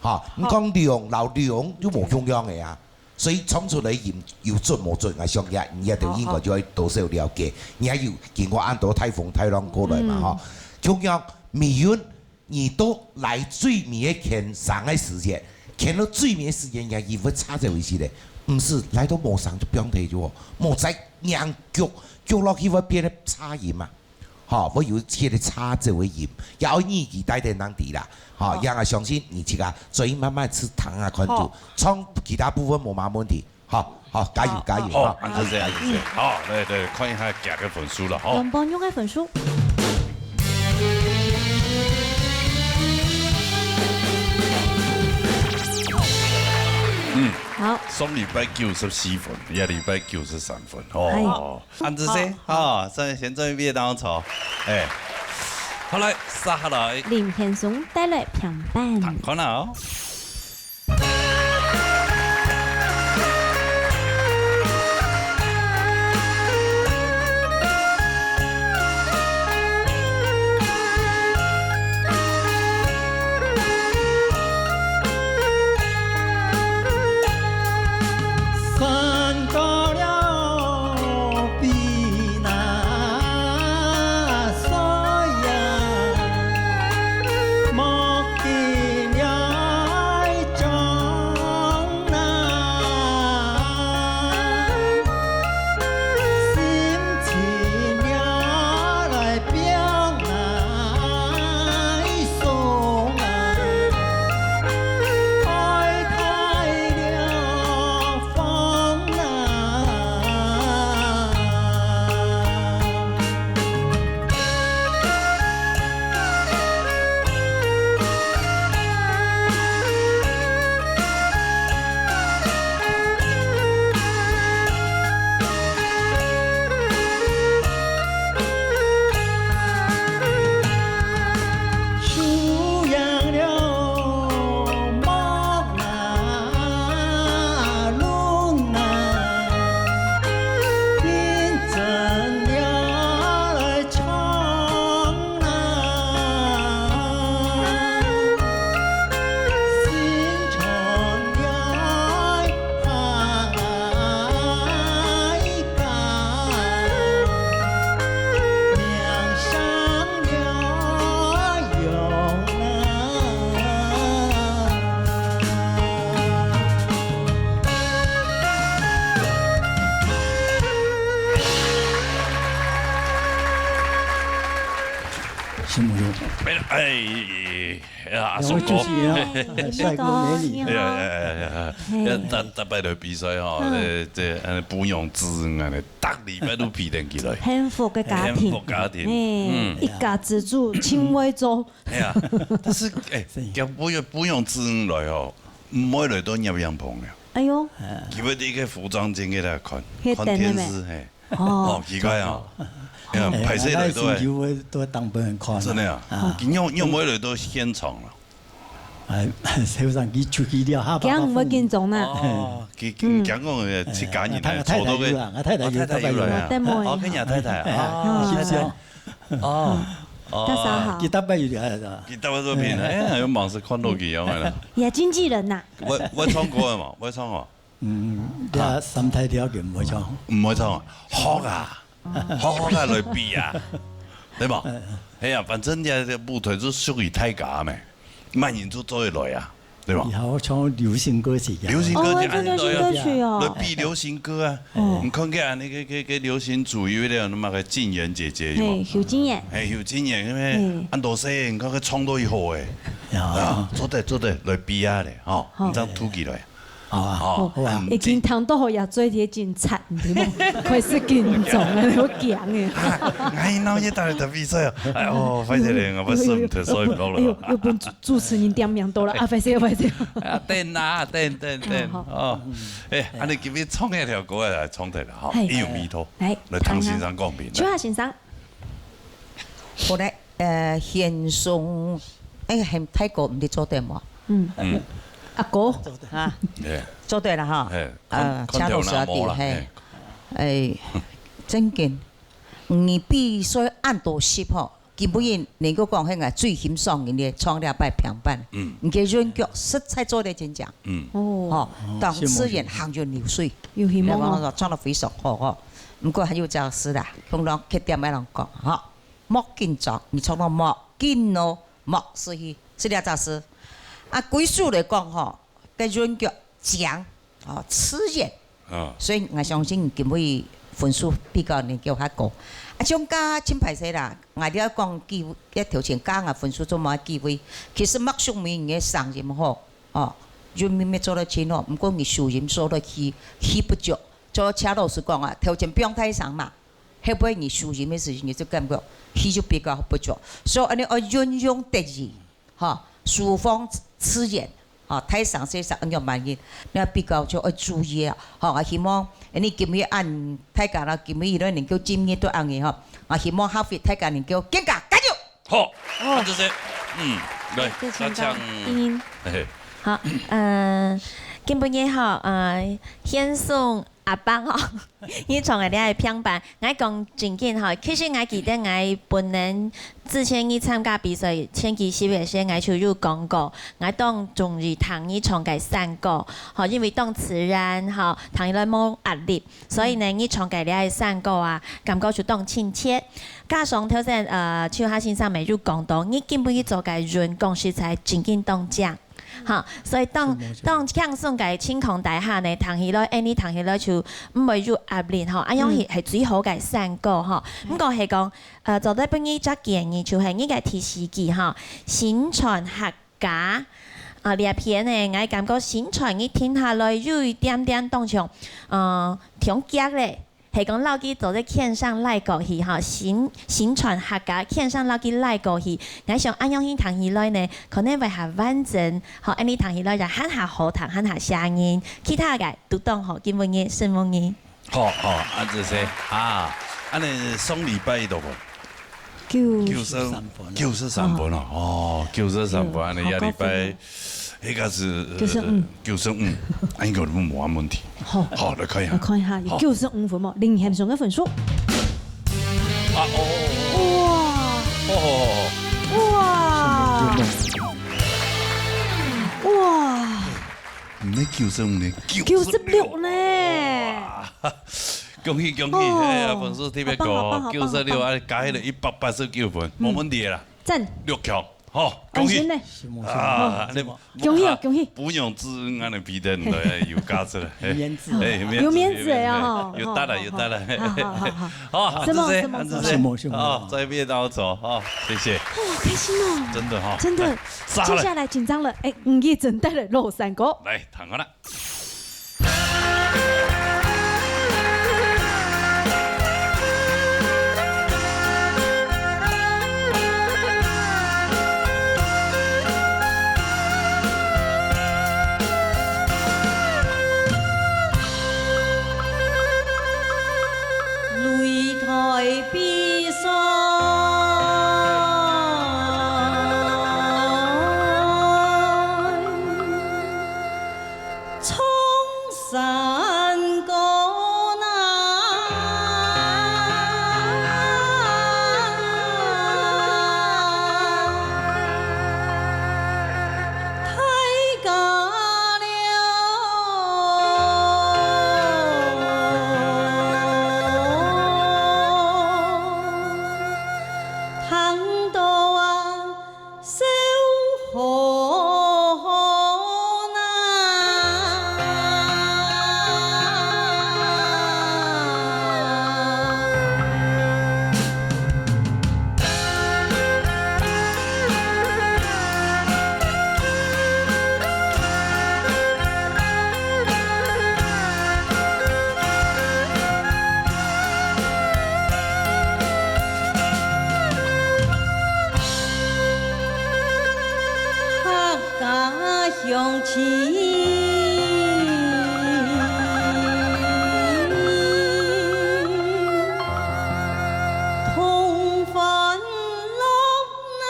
吼，你講龍摎龍就無共樣个啊。所以唱出來音有準無準，𠊎想也，你也就應該就愛多少了解。你也有經過恁多大風大浪過來嘛，嗯。吼。共樣，美韻 你到來最尾个牽聲个時節，牽到最尾个時節，人家音會差走一息咧。毋係，來到無聲就放忒就好，莫再硬撅，撅落去會變得差音嘛。吼，會有這个差走个音，也愛耳機戴等人知啦。吼，哦。也𠊎相信你自家，所以慢慢去聽啊，看就，好。唱其他部分無麼問題。好，好，加油，加油，好，好，恁仔細，恁仔細。好，來，來，看一下佢个分數了，吼。楊寶玉个分數。嗯。好。上禮拜九十四分，這禮拜九十三分，哦。哎。恁仔細，好。哦，所以先做一遍當中，哎。好，來，接下來。林先生帶來評判。看看啊，哦。什么用？没了，哎，哎呀，阿松哥。我就是啊，帅哥美女。你好。哎呀，哎呀，哎呀，哎呀，嘿。要逐，逐擺來比賽吼，嘿。呃，這，呃，不用之恩啊，逐禮拜都比登起來。幸福个家庭。幸福家庭。嘿，嗯。一家之主，親為做。哎呀，但是，哎，是。叫不用，不用之恩來吼，毋會來到攝影棚了。哎喲。佢會在一个服裝間个來看，迄等个咩？看電視，嘿。 哦，奇怪哦。哎呀，哎，歹勢來都會。那心情會，都會當分人看啊。真的啊？啊。你有，你有沒有來到現場了？哎，事實上，佢出去了，下巴驚毋會緊張啦。哦，佢，嗯。佢驚講，呃，自家人呢，哎，太太坐到个，有啦，啊，太太有，哦，太太有來啊。太太有。哦，跟你太太啊。哎，哦，是不是哦？太太。哦，哦。大家好。佢大伯有來啊。佢大伯做片，哎，有忙是看到佢樣个啦。也經紀人呐。會，會唱歌个嘛，會唱嘛。 嗯，這三大條件毋會唱。毋會唱啊？學啊，學學啊來比啊，對無？嗯。係啊，反正這，這舞台就屬於大家咩，麼人就做得來啊，對無？以後唱流行歌曲啊。流行歌曲哦，會唱流行歌曲哦。來比流行歌啊。哦。你看看啊，該，該，該流行主有一個那麼个靜妍姐姐，有無？嘿，邱靜妍。嘿，邱靜妍，因為嘿。恁多歲，你看佢唱到以後誒。呀。啊，做得，做得，來比啊咧，吼，好。你正突起來。 好啊，好。哦，好啊。已經聽到好也做得緊張，對無？開始緊張啊，有驚誒。啊，𠊎鬧熱打來特別衰哦。哎喲，歹勢咧，𠊎毋識，所以毋講了。哎喲，又分主，主持人點名到了，啊，歹勢，歹勢。啊，等啊，等，等，等，好，好。哦。哎，恁樣今日唱一條歌來唱得了，吼，嘿。伊有味道。來，來，唐先生講明白。秋華先生。好嘞。 呃，先生，哎，喊大哥，毋知做得無？嗯。嗯。阿哥。啊，嘿。做得了哈。嘿，呃，看，看到那無啦，請老師啊，嘿。哎，正經，你比賽恁多集吼，今晡日能夠講，係𠊎最欣賞你个唱這擺評判。嗯。你个韻腳實在做得真強。嗯。哦。吼，當自然行雲流水。有希望哦。人講唱得非常好吼。毋過還有隻字啦，通常缺點愛人講吼。 莫緊張，你唱到莫緊哦，莫失去，係這隻字。啊，歸屬來講吼，該韻腳強，哦，自然。啊。所以𠊎相信今晡日分數比較能夠較高。啊，像加真歹勢啦，𠊎這講機會，這頭前加𠊎分數做麼个機會，其實麥淑敏个聲音吼，哦，韻味乜做得盡好，毋過你收音做得氣，氣不足。就像老師講啊，頭前放大聲嘛，後背你收音个時節，你就感覺氣就比較不足。所以恁樣愛運用得宜，吼，收放自然，吼，大聲細聲恁樣慢音，你比較就愛注意啊。吼，啊，希望你今日恁大家啦，今日一路能夠進入到恁樣吼，啊，希望下回大家能夠更加加油。 好，哦。恁仔細，嗯，來，多謝大家。嗯。嘿嘿。好，呃，今晡日吼，呃，獻送阿邦吼，你唱个這个平板，𠊎講正經吼，其實𠊎記得𠊎本人之前你參加比賽前幾十个時，𠊎就有講過，𠊎當中意聽你唱个山歌，吼，因為當自然吼，聽起來無壓力。 所以呢，你唱个這个山歌啊，感覺就當親切。加上頭先，呃，秋霞先生乜有講到，你今晡日做个韻講實在正經當靚。哈，所以當，當輕鬆个情況底下呢，聽起來，哎，你聽起來就毋會有壓力吼，恁樣係，係最好个山歌吼。毋過係講，呃，做得分你一隻建議，就係你个第四季吼，新傳客 家。啊，這片呢，𠊎感覺新傳你聽下來有一點點當像，呃，中劇咧，係講摎佢做得牽上拉過去吼，新，新傳客家牽上摎佢拉過去。𠊎想恁樣去聽起來呢，可能會較完整，吼，恁樣聽起來就還較好聽，還較寫人。其他个都當好，今晡日，承蒙你。 好，好，恁仔細啊，恁呢上禮拜到無？九十三分。九十三分哦，哦，九十三分，恁呢下禮拜，應該係，九十五。九十五，啊，應該都無問題。好。好，來看一下。來看一下，有九十五分無？林賢雄个分數。啊，哦，哦，哦。哇！哦，哦，哦，哦。哇！哇！毋係九十五呢，九十六呢。哇！恭喜恭喜，哦。哎呀，分數特別高哦，阿邦，阿邦，阿邦，九十六啊，加起來一百八十九分，嗯。無問題啦。讚。六強，好，恭喜。安心咧。啊，你恭喜哦，恭喜。不用之恩，俺的皮蛋都有價值了。嘿。面子。哎，有面子，有面子的哦，有面子，有得了，有得了。好，好，好，好。好，什麼，這些，什麼，這些。什麼，什麼。哦，再見，到走，哦，謝謝。哇，開心哦。真的哈。真的。來，殺了。接下來緊張了，哎，吳亦珍帶來老山歌。來，聽好了。 擂台比賽，唱山歌呐。 大家了，聽到啊，笑呵呵呐。 客家鄉親，同歡樂啊。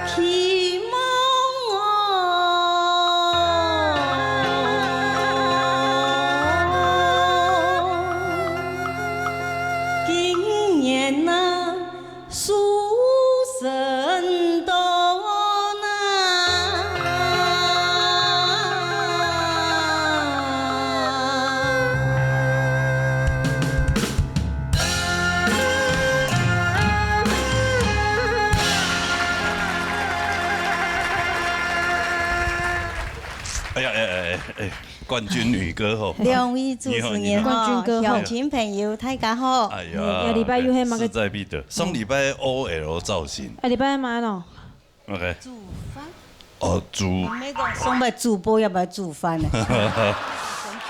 期望哦，今哎呀，哎哎哎哎，冠军女歌后。两位主持人你好，你好，你好。冠军歌后。乡亲朋友，大家好。哎呀，哎，下禮拜又係麼个？勢在必得。上禮拜O L造型。下禮拜麼个咯？OK。煮飯。哦，煮。沒講上班煮播，要不要煮飯呢？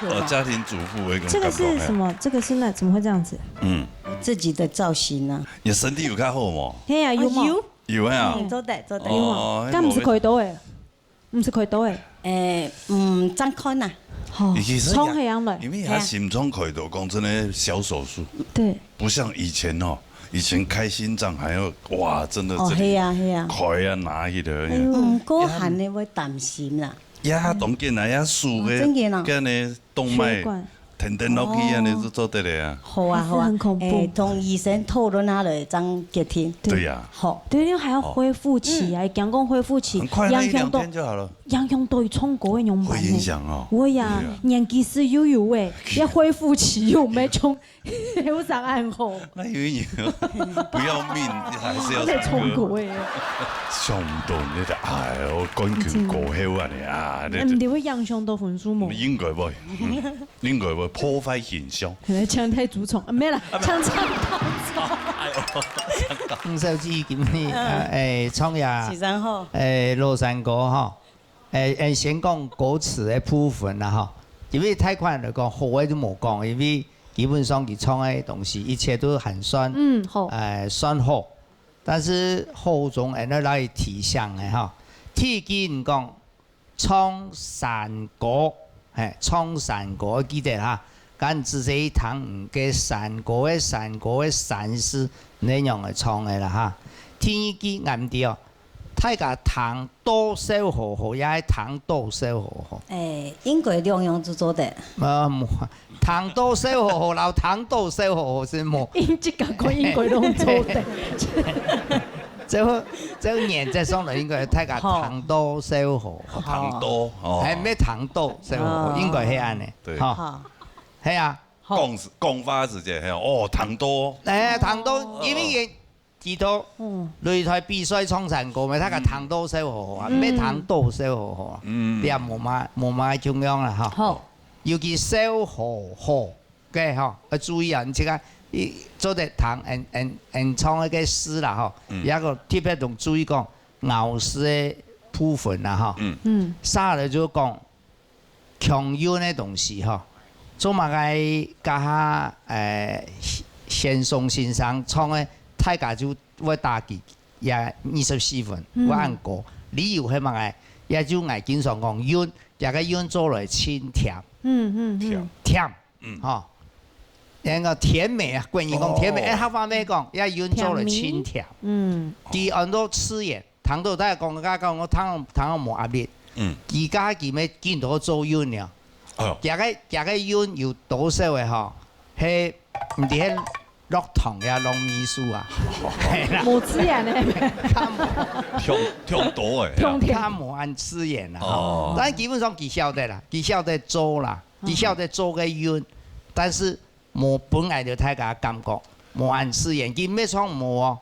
哦，家庭主婦，我也跟這個是什麼？這個是那，怎麼會這樣子？嗯。自己的造型啊。你身體有較好無？嘿呀，有無？啊，有。有啊。嗯，做得，做得。哦，該毋係開刀誒。 毋係開刀誒。誒，嗯，正看啊。吼，其實也，創起樣來。因為他心臟開刀，講真的，小手術。對。不像以前哦，以前開心臟還要，哇，真的哦，這裡係啊，係啊。開啊，拿起來。哎喲。嗯，過寒的會擔心啦。呀，當緊啊，呀，手个，哦，真緊啊。跟你動脈血管。 天天落去恁樣就做得了啊。好啊，好啊。那是很恐怖。誒，同醫生討論下來，正決定。對呀。好。對，因為還要恢復期啊，嗯。講講恢復期，很快，那一兩天就好了。影響到，影響到唱歌个樣板呢。會影響哦。會呀，對呀。年紀是又有誒，要恢復期又沒衝，又上岸吼。那有一年不要命，還是要唱歌。那唱歌誒。想毋到你的，哎喲，冠軍歌后啊你啊，那毋就會影響到分數無？應該會。嗯。 應該會破壞形象。來搶太主場，啊，沒有啦，搶唱到。哎喲，搶到。吳小姐今日，嗯。呃，誒，唱呀，先生好。誒，老山歌吼，誒，誒，先講歌詞个部分啦吼，因為大概來講，好个就無講，因為基本上佢唱个東西，一切都還算，嗯，好。誒，算好。但是好中，誒，來提醒个吼，第一句你講， 唱山歌，嘿，唱山歌，記得哈，恁仔細聽，該山歌个山歌个山字，仰般來唱个啦哈。第二句，恁樣哦，大家聽到笑呵呵，也係聽到笑呵呵。誒，應該兩樣都做得。呃，無，聽到笑呵呵，摎聽到笑呵呵係無。應該講應該攏做得。這，這原則上來應該大家聽到笑呵呵。好。聽到，哦。哎，毋係聽到笑呵呵，哦。應該係恁樣。對。吼。好。係啊。好。講，講話時節，嘿，哦，聽到。哎，聽到，哦。因為佢，佢都，嗯。擂台比賽唱山歌嘛，大家聽到笑呵呵啊，嗯。毋係聽到笑呵呵啊。嗯。這無麼，無麼共樣啦，哈。好。尤其笑呵呵 个吼，愛注意啊，你自家，你做得聽演，演，演唱个詩啦吼，嗯。也个特別同注意講咬字个部分啦吼。嗯。嗯。續來就講，強韻个東西吼，做麼个這下，誒，先生先生唱个，大家就會打佢也二十四分，嗯。會恁高。理由係麼个？也就𠊎經常講韻，這个韻做來清甜。嗯，嗯，嗯。甜。甜。 嗯。吼，人講甜美啊，國語講甜美，哦。哎，客話乜講，也韻做來清甜。甜美。嗯。佢安到自然，聽到大家講，大家講，我聽，聽到無壓力。嗯。佢家己乜緊到做韻了。哦。佢个，佢个韻有多少个吼，係，毋知係落糖呀，落米醋啊。係啦。無自然个。較無。忒，忒多个，忒甜。較無恁自然啊。哦。但基本上佢曉得啦，佢曉得做啦。 佢曉得做个韻，但是無分𠊎兜大家感覺無恁自然，佢乜唱無哦，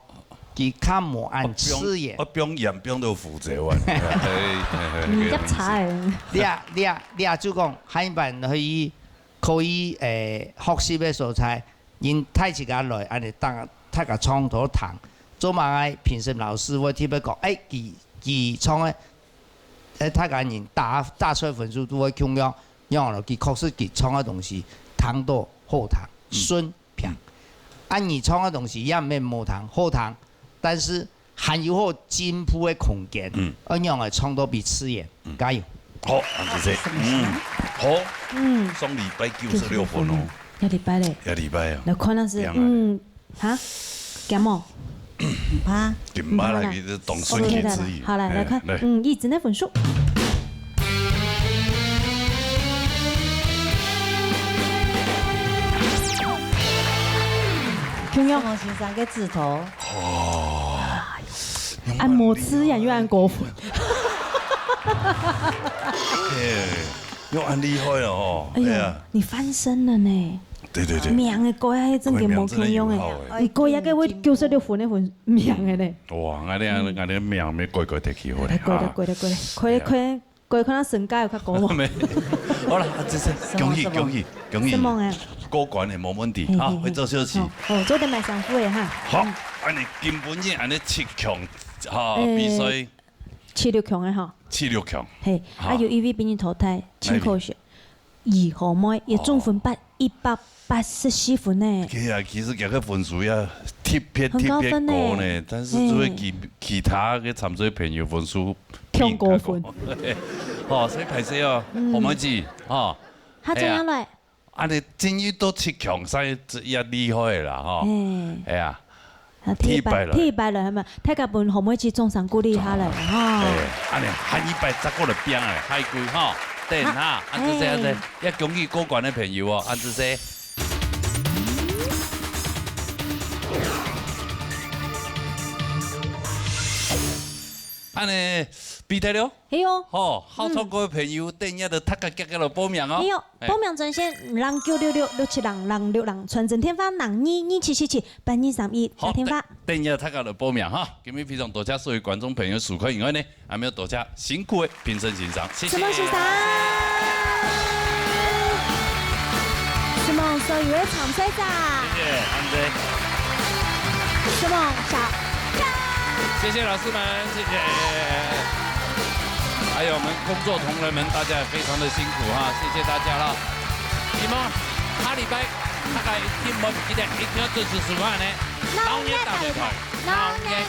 佢較無恁自然。我放，我放鹽放到負責完。嘿，嘿，嘿，你較差欸。這，這，這就講，下一擺可以，可以，誒，學習个所在，人帶自家來，恁樣大，大家唱到聽，做麼个評審老師會特別講，誒，佢，佢唱个，誒，大家人打，打出來分數都會共樣。 仰仔咯，佢確實佢唱个東西聽到好聽，嗯。順暢。嗯。啊，你唱个東西也毋免無聽，好聽，但是還有好進步个空間。嗯。愛仰仔唱到比自然，嗯。加油。好，恁仔細。嗯，好。嗯。上禮拜九十六分哦。九十六分。下禮拜咧？下禮拜啊。來看下是，贏啊。嗯， 哈？減哦？毋怕。今晡來去當順其自然。OK啦，好，來，來看，哎，來。嗯，一直在分數。共樣。張先生个指頭。哦。恁無自然又恁過分。哎，又恁厲害了哦。哎呀，哎呀。你翻身了呢。 對對對。命个歌啊，真个無共樣个。歌名真的有好欸。你歌啊，該會九十六分个分，命个呢。哇，𠊎這，嗯。𠊎這命乜乖乖提起好咧。來，過來，啊。過來，過來，快點，快點。過可能身價有較高無？沒，好啦，啊，這是恭喜，什麼，什麼？恭喜，恭喜。什麼啊？過關的，無問題，哈，嘿，嘿，嘿。會做消息。好，好，做得買衫褲的哈。好，嗯。恁樣今晡日恁樣七強，哈，欸，比賽。七六強的哈。七六強。嘿，啊，好。有一位比你淘汰，真可惜。哪一位？二號妹，也總分八，哦。一百八十四分呢。對啊，其實這個分數也特別，很高分呢。特別高呢，但是因為其，嘿。其他个參賽朋友分數強過分。比較高。吼，所以歹勢哦，嗯。好妹子，吼。他怎樣來？哎呀，恁樣進入到七強賽，這也厲害啦，吼。嘿。哎呀，啊，第一擺，第一擺來。第一擺來，係無？大家分好妹子掌聲鼓勵下來，吼。哎，恁樣，下一擺再過來拚啊，下一季，吼。等下，好，恁樣，哎。恁樣，要恭喜過關的朋友哦，恁樣。 恁樣，比賽了？係哦。吼，好唱歌个朋友，嗯。等下就大家遽遽來報名哦。係哦，嘿。報名專線零九六六六七零零六零，傳真電話零二二七七七八二三一，好，打電話。等，等下大家來報名哈。今日非常多謝所有觀眾朋友收看以外呢， 還有多謝辛苦的評審先生，謝謝。承蒙先生。承蒙所有的參賽者。謝謝，安德。承蒙小剛。謝謝老師們，謝謝。還有我們工作同仁們，大家也非常的辛苦哈，謝謝大家了。希望下禮拜大家一定毋好毋記得，一定要準時收看呢。老年大擂台，老年